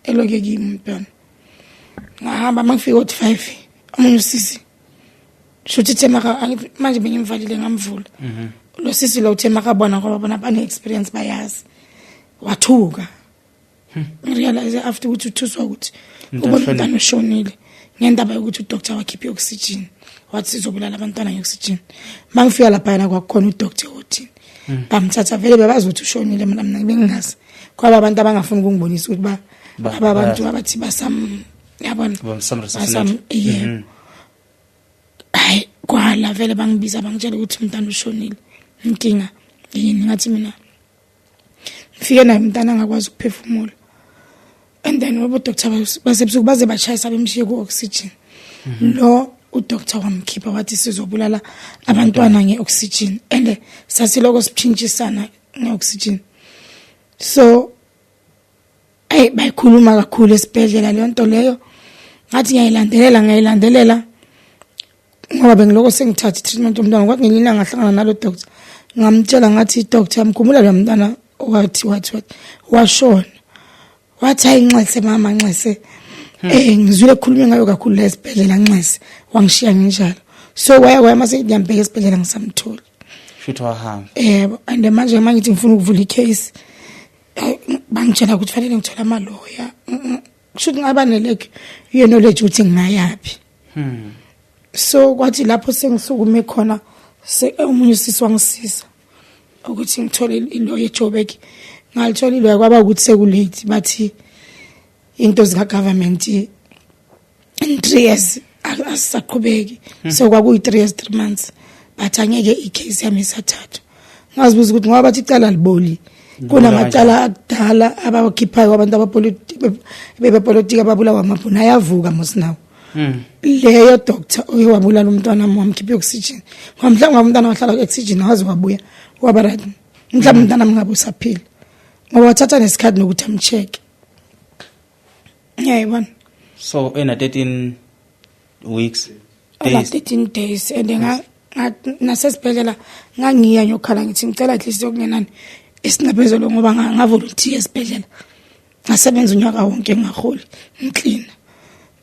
eloke kimi umntwana. Ngahamba, mangifika ward 5 omunye usisi shuthi uthe maka manje bengimvalile, ngamvula lo sisi lo, uthe makabona, ngoba bona bane experience bayazi, wathuka. Ngirealize after ukuthi uthuswa ukuthi Umntwana ubona ushonile. Umntwana ushonile ngendaba yokuthi udoctor wakhipha i-oxygen, wathi sizobulala abantwana nge-oxygen. Mangifika laphayana kwakukhona udoctor othini, bamthatha vele bebazi ukuthi ushonile. Mina bengingazi, kwaba abantu abangafuni ukungibonisa ukuthi ba aba abantu abathi basam, yabona. Basam-resuscitate. Basam, yebo. Hayi, kwala vele bangibiza, bangitshela ukuthi umntana ushonile, inkinga yini? Ngathi mina ngifike naye umntana angakwazi ukuphefumula, and then wabo doctor basebusuku baze bachayisa bemshiye ku-oxygen. Lo udoctor wamkhipha wathi sizobulala abantwana nge-oxygen, and sasiloko siphintshisana nge-oxygen. So ayi, bayikhuluma kakhulu esibhedlela leyo nto leyo. Ngathi ngiyayilandelela, ngiyayilandelela, ngoba bengiloko sengithatha i-treatment yomntwana. Kwathi ngelinye ilanga ngahlangana nalo doctor, ngamtshela ngathi, "Doctor, mkhumula lo mntwana wathi wathi wathi washona." Wathi, "Hayi, nxese mama, nxese, ngizwile kukhulunywa ngayo kakhulu la esibhedlela, nxese." Wangishiya nginjalo. So waya mase ngiyambheka esibhedlela, ngisamtholi. Futhi wahamba. Yebo, and manje mangithi ngifuna ukuvula icase, bangitshela ukuthi fanele ngithole amaloya. Kusho ukuthi ngaba ne-lack ye-knowledge ukuthi ngingayaphi. So kwathi lapho sengisukume khona, omunye usisi wangisiza ukuthi ngithole iloya eJoburg. Ngalithola iloya, kwaba ukuthi sekulate, bathi into zika government in 3 years. Asisaqhubeki. So kwakuyi 3 years 3 months, but angeke icase yami isathathwa. Ngazibuza ukuthi ngoba bathi icala liboli, kunamacala akudala abawakhiphayo abantu abapolitiki, bebepolitiki, ababulawa amabhunu, ayavuka mos nawo. Leyo doctor oye wabulala umntwana wami, wamkhipha i-oxygen, ngoba mhlawumbe umntwana wahlala ku-oxygen waze wabuya waba right, mhlawumbe umntwana wami ngabe usaphila, ngoba wathatha nesikhathi nokuthi amcheck, ngiyayibona. So ena 13 weeks, Ela days. 13 days, and nasesibhedlela ngangiya ngiyokhala, ngithi ngicela at least okungenani isinxephezelo, ngoba ngavolunteer esibhedlela, ngasebenza unyaka wonke ngaholi, ngiklina,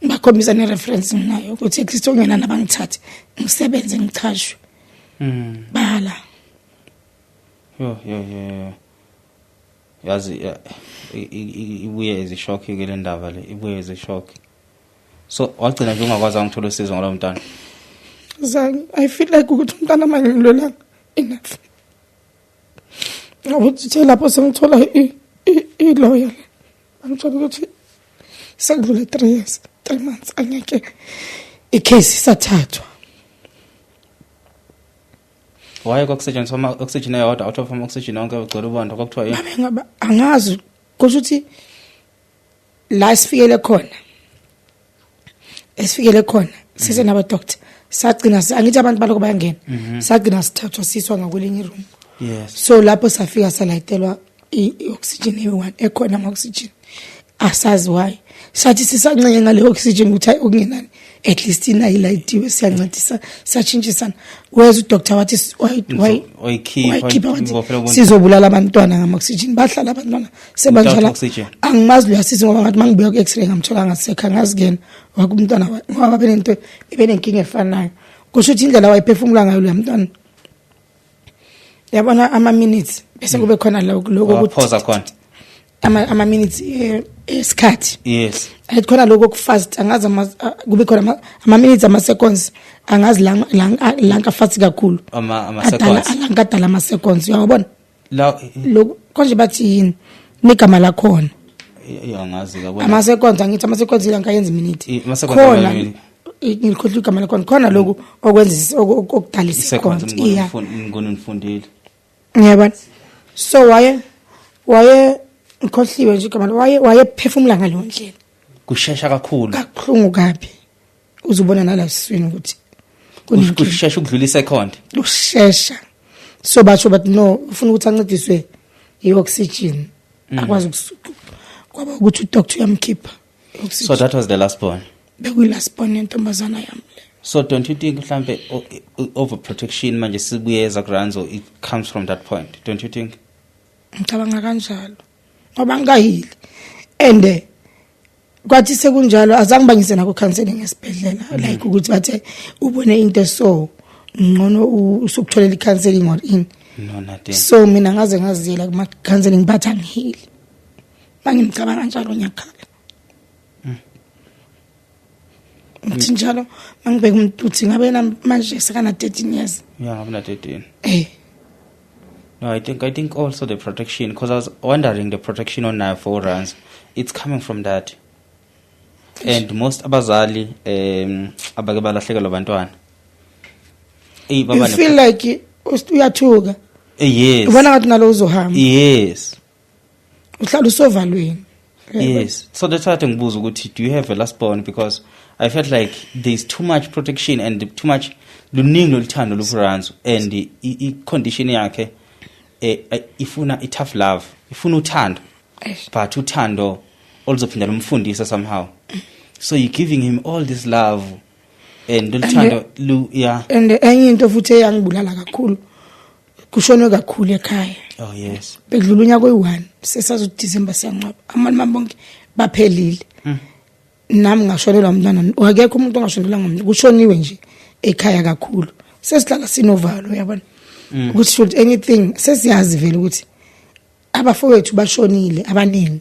ngibakhombisa ne-reference nginayo ukuthi at least okungenani abangithathe ngisebenze, ngichashwe. Bala. Yo yo yo yo. Yazi, ibuye as shock ke le ndaba le, ibuye as shock. So wagcina nje ungakwazi ukuthola usizo ngalo mntwana. Zange. I feel like ukuthi umntwana mangilwelanga enough, ngoba uthe lapho sengithola i-lawyer, bangithola ukuthi sekudlule 3 years 3 months, angeke icase isathathwa. Waye kwakusetshenziswa ama oxygen eyodwa out of ama oxygen onke ugcwele ubonda, kwakuthiwa yini? Babe ngaba angazi, kusho ukuthi la sifikele khona, esifikele khona sisenaba doctor, sagcina angithi abantu baloko bayangena, sagcina sithathwa siswa ngakwelinye iroom. So lapho safika salayitelwa i-oxygen eyi-one ekhona, ama-oxygen asazi why. Sathi sisancenge ngale oxygen ukuthi hayi, okungenani at least inayo ilayitiwe, siyancedisa, siyatshintshisana. Weza udoctor wathi Wayikhipha, wayikhipha, wathi wayibophela ubuntu. Sizobulala abantwana ngama-oxygen, bahlala abantwana sebanjala. Without oxygen. Angimazi loyasisi, ngoba ngathi mangibuya ku-x-ray ngamthola ngasekho, angazi kuyena wake umntwana ngoba babenento ebenenkinga efanayo. Kusho ukuthi indlela wayephefumula ngayo loya mntwana, yabona, ama-minutes bese kube khona lokho Waphoza khona. Ama-minutes esikhathi. Ayithi khona lokho okufast, angazi kube khona ama-minutes, ama-seconds, angazi lanka fast kakhulu. Ama Adala seconds. Lanka adala ama-seconds, uyawabona? La. Lokhu konje bathi yini negama lakhona? Ya, ngazi kabona. Ama-seconds, angithi ama-seconds ilanka yenza iminute. Ama-seconds Khona ama-minute. Ngikhohlwa igama lakhona, khona lokhu okwenza okudala Seconds. iseconds, iya. Ngibona ngifundile. Ngiyabona. So waye ngikhohliwe nje igama, wayephefumula ngaleyo ndlela. Kushesha kakhulu. Kabuhlungu kabi, uzubona nala esiswini ukuthi kunenkinga. Kushesha ukudlula isecond. Lushesha. So basho bathi no, ufuna ukuthi ancediswe i-oxygen, akwazi kwaba ukuthi udoctor uyamkhipha i-oxygen. So that was the last born. Bekuyi-last born yentombazana yami le. So don't you think mhlambe overprotection manje sibuyeza kuRanzo, it comes from that point, don't you think? Ngicabanga kanjalo, ngoba ngikayili and kwathi sekunjalo azange bangise nako counseling esibhedlela, like ukuthi bathe ubone into, so ngcono usukutholela i-counseling or in. No, nothing. So mina ngaze ngaziyela kuma counseling, bathi angihili. Mangimcabanga njalo ngiyakhala, ngithi njalo mangibheka umuntu uthi ngabe manje sekana 13 years. Yeah, I'm not 13. No, I think also the protection, because I was wondering the protection on for runs, it's coming from that. And most abazali abake balahlekelwa abantwana. Eh You baba feel like uyathuka. Yes. Ubona ngathi nalo uzohamba. Uhlala usovalweni. Yes. So that's why I ngibuza ukuthi do you have a last born, because I felt like there's too much protection and too much, luningi loluthando lukuRanzo, and i condition yakhe ifuna i tough love, ifuna uthando. Eish. But uthando oluzophinda lumfundisa somehow, so you're giving him all this love and luthando lu, yeah. And enye into futhi eyangibulala kakhulu, kushonwe kakhulu ekhaya. Oh yes. Bekudlula unyaka oyi-1, sesazi ukuthi December siyangcwaba, amanye bami bonke baphelile, nami ngashonelwa umntwana. Akekho umuntu ongashonelwa ngomntwana, kushoniwe nje ekhaya kakhulu, sesihlala sinovalo, uyabona, ukuthi should anything, sesiyazi vele ukuthi abafowethu bashonile abaningi.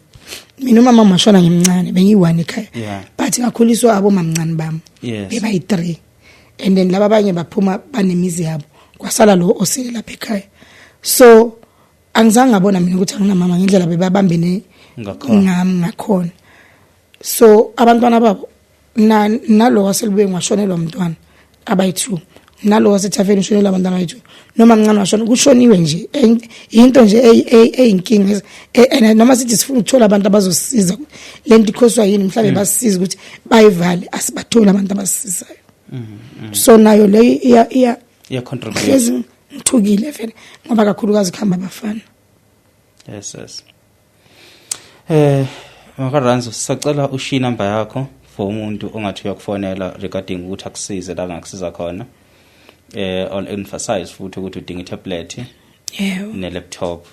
Mina umama washona ngimncane, bengiyi-1 ekhaya, but ngakhuliswa abomamncane bami. Bebayi-3, and then laba abanye baphuma banemizi yabo, kwasala lo osele lapha ekhaya. So angizange ngabona mina ukuthi anginamama ngendlela bebabambene Ngakhona. ngami ngakhona. So abantwana babo Na nalo waselibuyeni washonelwa umntwana abayi2, nalo wasethafeni ushonelwa abantwana abayi2, noma mncane washona, kushoniwe nje. Into nje eyinkinga, and noma sithi sifuna ukuthola abantu abazosisiza, lento ikhoswa yini, mhlawumbe basisize ukuthi bayivale, asibatholi abantu abasisizayo. So nayo leyo iya iya contribute. Hlezi ngithukile vele, ngoba kakhulukazi kuhamba abafana. Yes. Makaranzo, sisacela ushiye number yakho for umuntu ongathi uyakufonela regarding ukuthi akusize la ngakusiza khona. I'll emphasize futhi ukuthi udinga itablet ne laptop.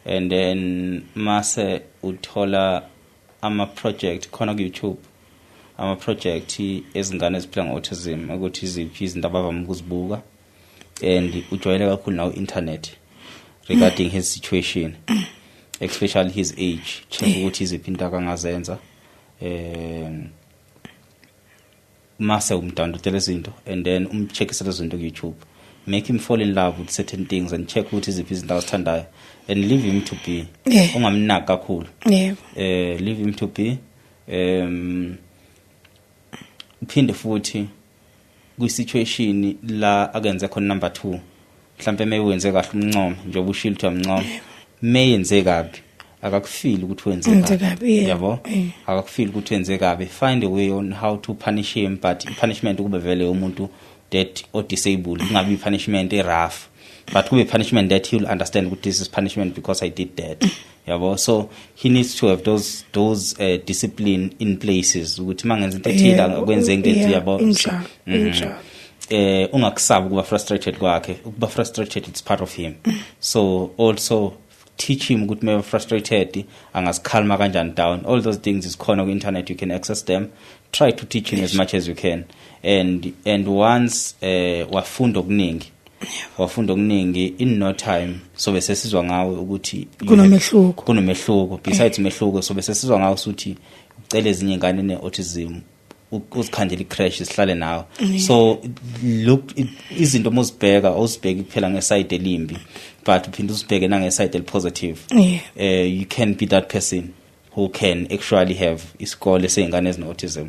And then mase uthola ama project khona ku YouTube, ama project ezingane eziphila ngo-autism, ukuthi iziphi izinto abavame ukuzibuka, and ujwayele kakhulu nawo internet regarding his situation, especially his age. Check ukuthi iziphi into akangazenza, mase umdownloadele izinto and then umcheckise lezo zinto ku YouTube. Make him fall in love with certain things and check ukuthi iziphi izinto azithandayo and leave him to be. Ungamnaki kakhulu. Leave him to be. Uphinde futhi kwi-situation la akenze khona number 2, mhlambe mewenze kahle umncome, njengoba ushilo ukuthi uyamncoma. Meyenze kabi, akakufili ukuthi wenze Wenze kabi, yeah. Yabo, akakufili ukuthi wenze kabi. Find a way on how to punish him, but i-punishment kube vele umuntu that o disabled, kungabi i-punishment e-rough, but kube punishment that he will understand ukuthi this is punishment because I did that, yabo. So he needs to have those discipline in places, ukuthi mangenza into ethile, akwenze into ethile, yabo. Injalo, injalo. Ungakusabi ukuba frustrated kwakhe. Ukuba frustrated, it's part of him. So also teach him ukuthi maybe frustrated angazicalma kanjani down. All those things is khona ku internet, you can access them. Try to teach him as much as you can, and once wafunda okuningi, wafunda okuningi, in no time so bese sizwa ngawe ukuthi Kunomehluko. Kunomehluko. Besides umehluko, so bese sizwa ngawe ukuthi ucela ezinye ingane ne-autism, uzikhandele i-creche sihlale nawe. So look, izinto mozibheka, awuzibheki kuphela ngeside elimbi, but uphinde uzibheke nangeside elipositive. You can be that person who can actually have isikole sey'ngane ezine-autism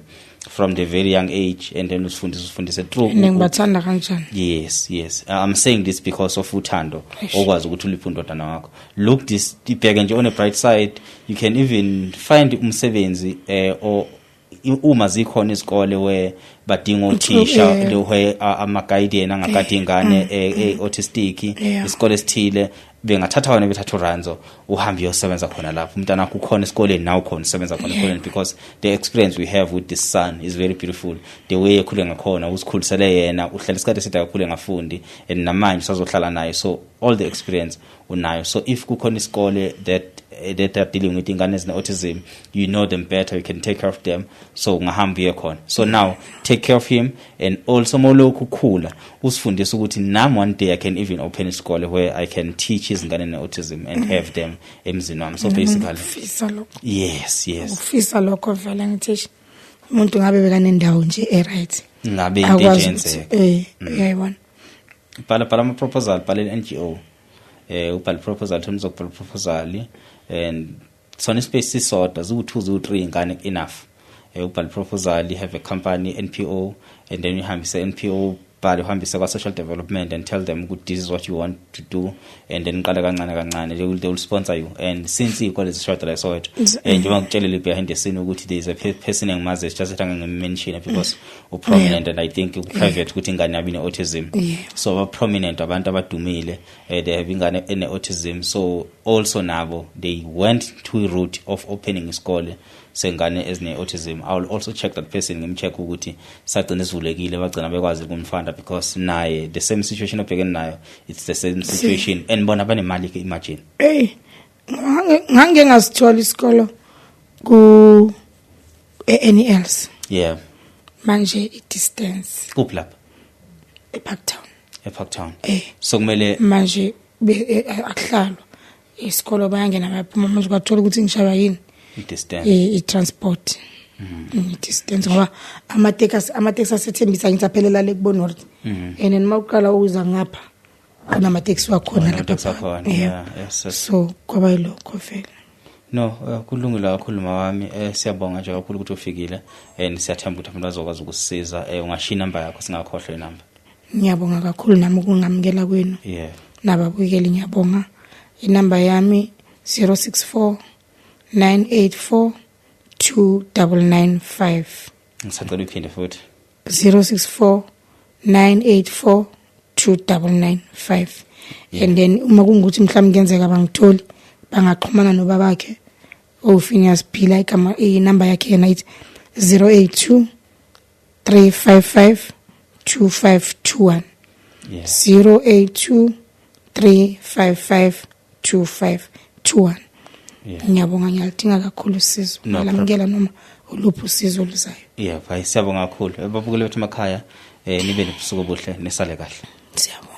from the very young age, and then usifundise through. Ngibathanda kanjani. Yes, I'm saying this because of uthando Eish. okwazi ukuthi uliphe undodana wakho. Look, this, ibheke nje on a bright side. You can even find umsebenzi, or uma zikhona izikole where badinga othisha, where ama-guardian angagadi ingane autistic, isikole esithile bengathatha wena, bethatha uRanzo, uhambe uyosebenza khona lapho. Umntana wakho ukhona esikoleni, nawe ukhona usebenza khona esikoleni, because the experience we have with this son is very beautiful, the way ekhule ngakhona, uzikhulisele yena, uhlala isikhathi eside kakhulu engafundi, and namanje usazohlala naye. So all the experience unayo. So if kukhona isikole that are dealing with ingane ezine-autism, you know them better, you can take care of them, so ungahamba uye khona. So now take care of him, and also molokhu ukhula usifundise ukuthi nami one day I can even open isikole where I can teach izingane ne-autism and have them emzini wami. So basically Ufisa lokho. Yes. Ufisa lokho vele. Ngithi umuntu ngabe bekanendawo nje e-right, Ngabe into akwazi eyenzeka. ukuthi uyayibona. Bhala ama-proposal, bhala i-NGO, ubhale proposal, thona uzokubhala proposal, and sona ispace sisodwa, ziwu-2, ziwu-3 ingane, enough. Ubhale proposal, have a company, NPO, and then uhambise NPO, bhale uhambise kwa-social development and tell them ukuthi this is what you want to do, and then qale kancane kancane, they will sponsor you. And since iy'kole zishoda la eSoweto, njengoba ngikutshelile behind the scene ukuthi there is a person engimazi, just ethi angangimmention because u-prominent, and I think u-private ukuthi ingane yabo ine-autism. So aba-prominent, abantu abadumile, they have ingane ene-autism, so also nabo they went to a route of opening isikole sengane ezine-autism. I will also check that person, ngimcheck ukuthi sagcina sivulekile, bagcina bekwazi ukumfunda, because naye the same situation obhekene nayo, it's the same situation, and bona banemali ke, imagine. Hey, ngange ngasithola isikolo ku any else. Manje i-distance. Kuphi lapha? eParktown. eParktown. Eh. So kumele Manje akuhlalwa isikolo, bayangena bayaphuma. Manje kwathola ukuthi ngishaywa yini? I-distance. I-transport, i-distance, ngoba amateksi asethembisa, ngithi aphelela le kubo north, and then mawuqala uza ngapha kunamateksi wakhona lapha. Amateksi akhona. Yeah. Yeah, yes. So kwaba yilokho vele. No, kulungile kakhulu mawami. Siyabonga nje kakhulu ukuthi ufikile. Siyathemba ukuthi abantu bazokwazi ukusisiza. Ungashiya inamba yakho, singakhohlwa inamba. Ngiyabonga kakhulu nami ukungamukela kwenu. Nababukeli ngiyabonga. Inamba yami 064 984 2995. Ngisacela uyiphinde futhi. 064 984 2995. And then uma kungukuthi mhlawumbe kuyenzeka bangitholi, bangaxhumana nobabakhe uPhineas Phila, igama inamba yakhe yena ithi 082 355 2521. 082 355 2521. Ngiyabonga, ngiyalidinga kakhulu usizo. No. Ngalamukela noma uluphi usizo oluzayo. Yeah, hayi, siyabonga kakhulu. Babukeli bethu emakhaya, nibe nobusuku obuhle, nisale kahle. Siyabonga.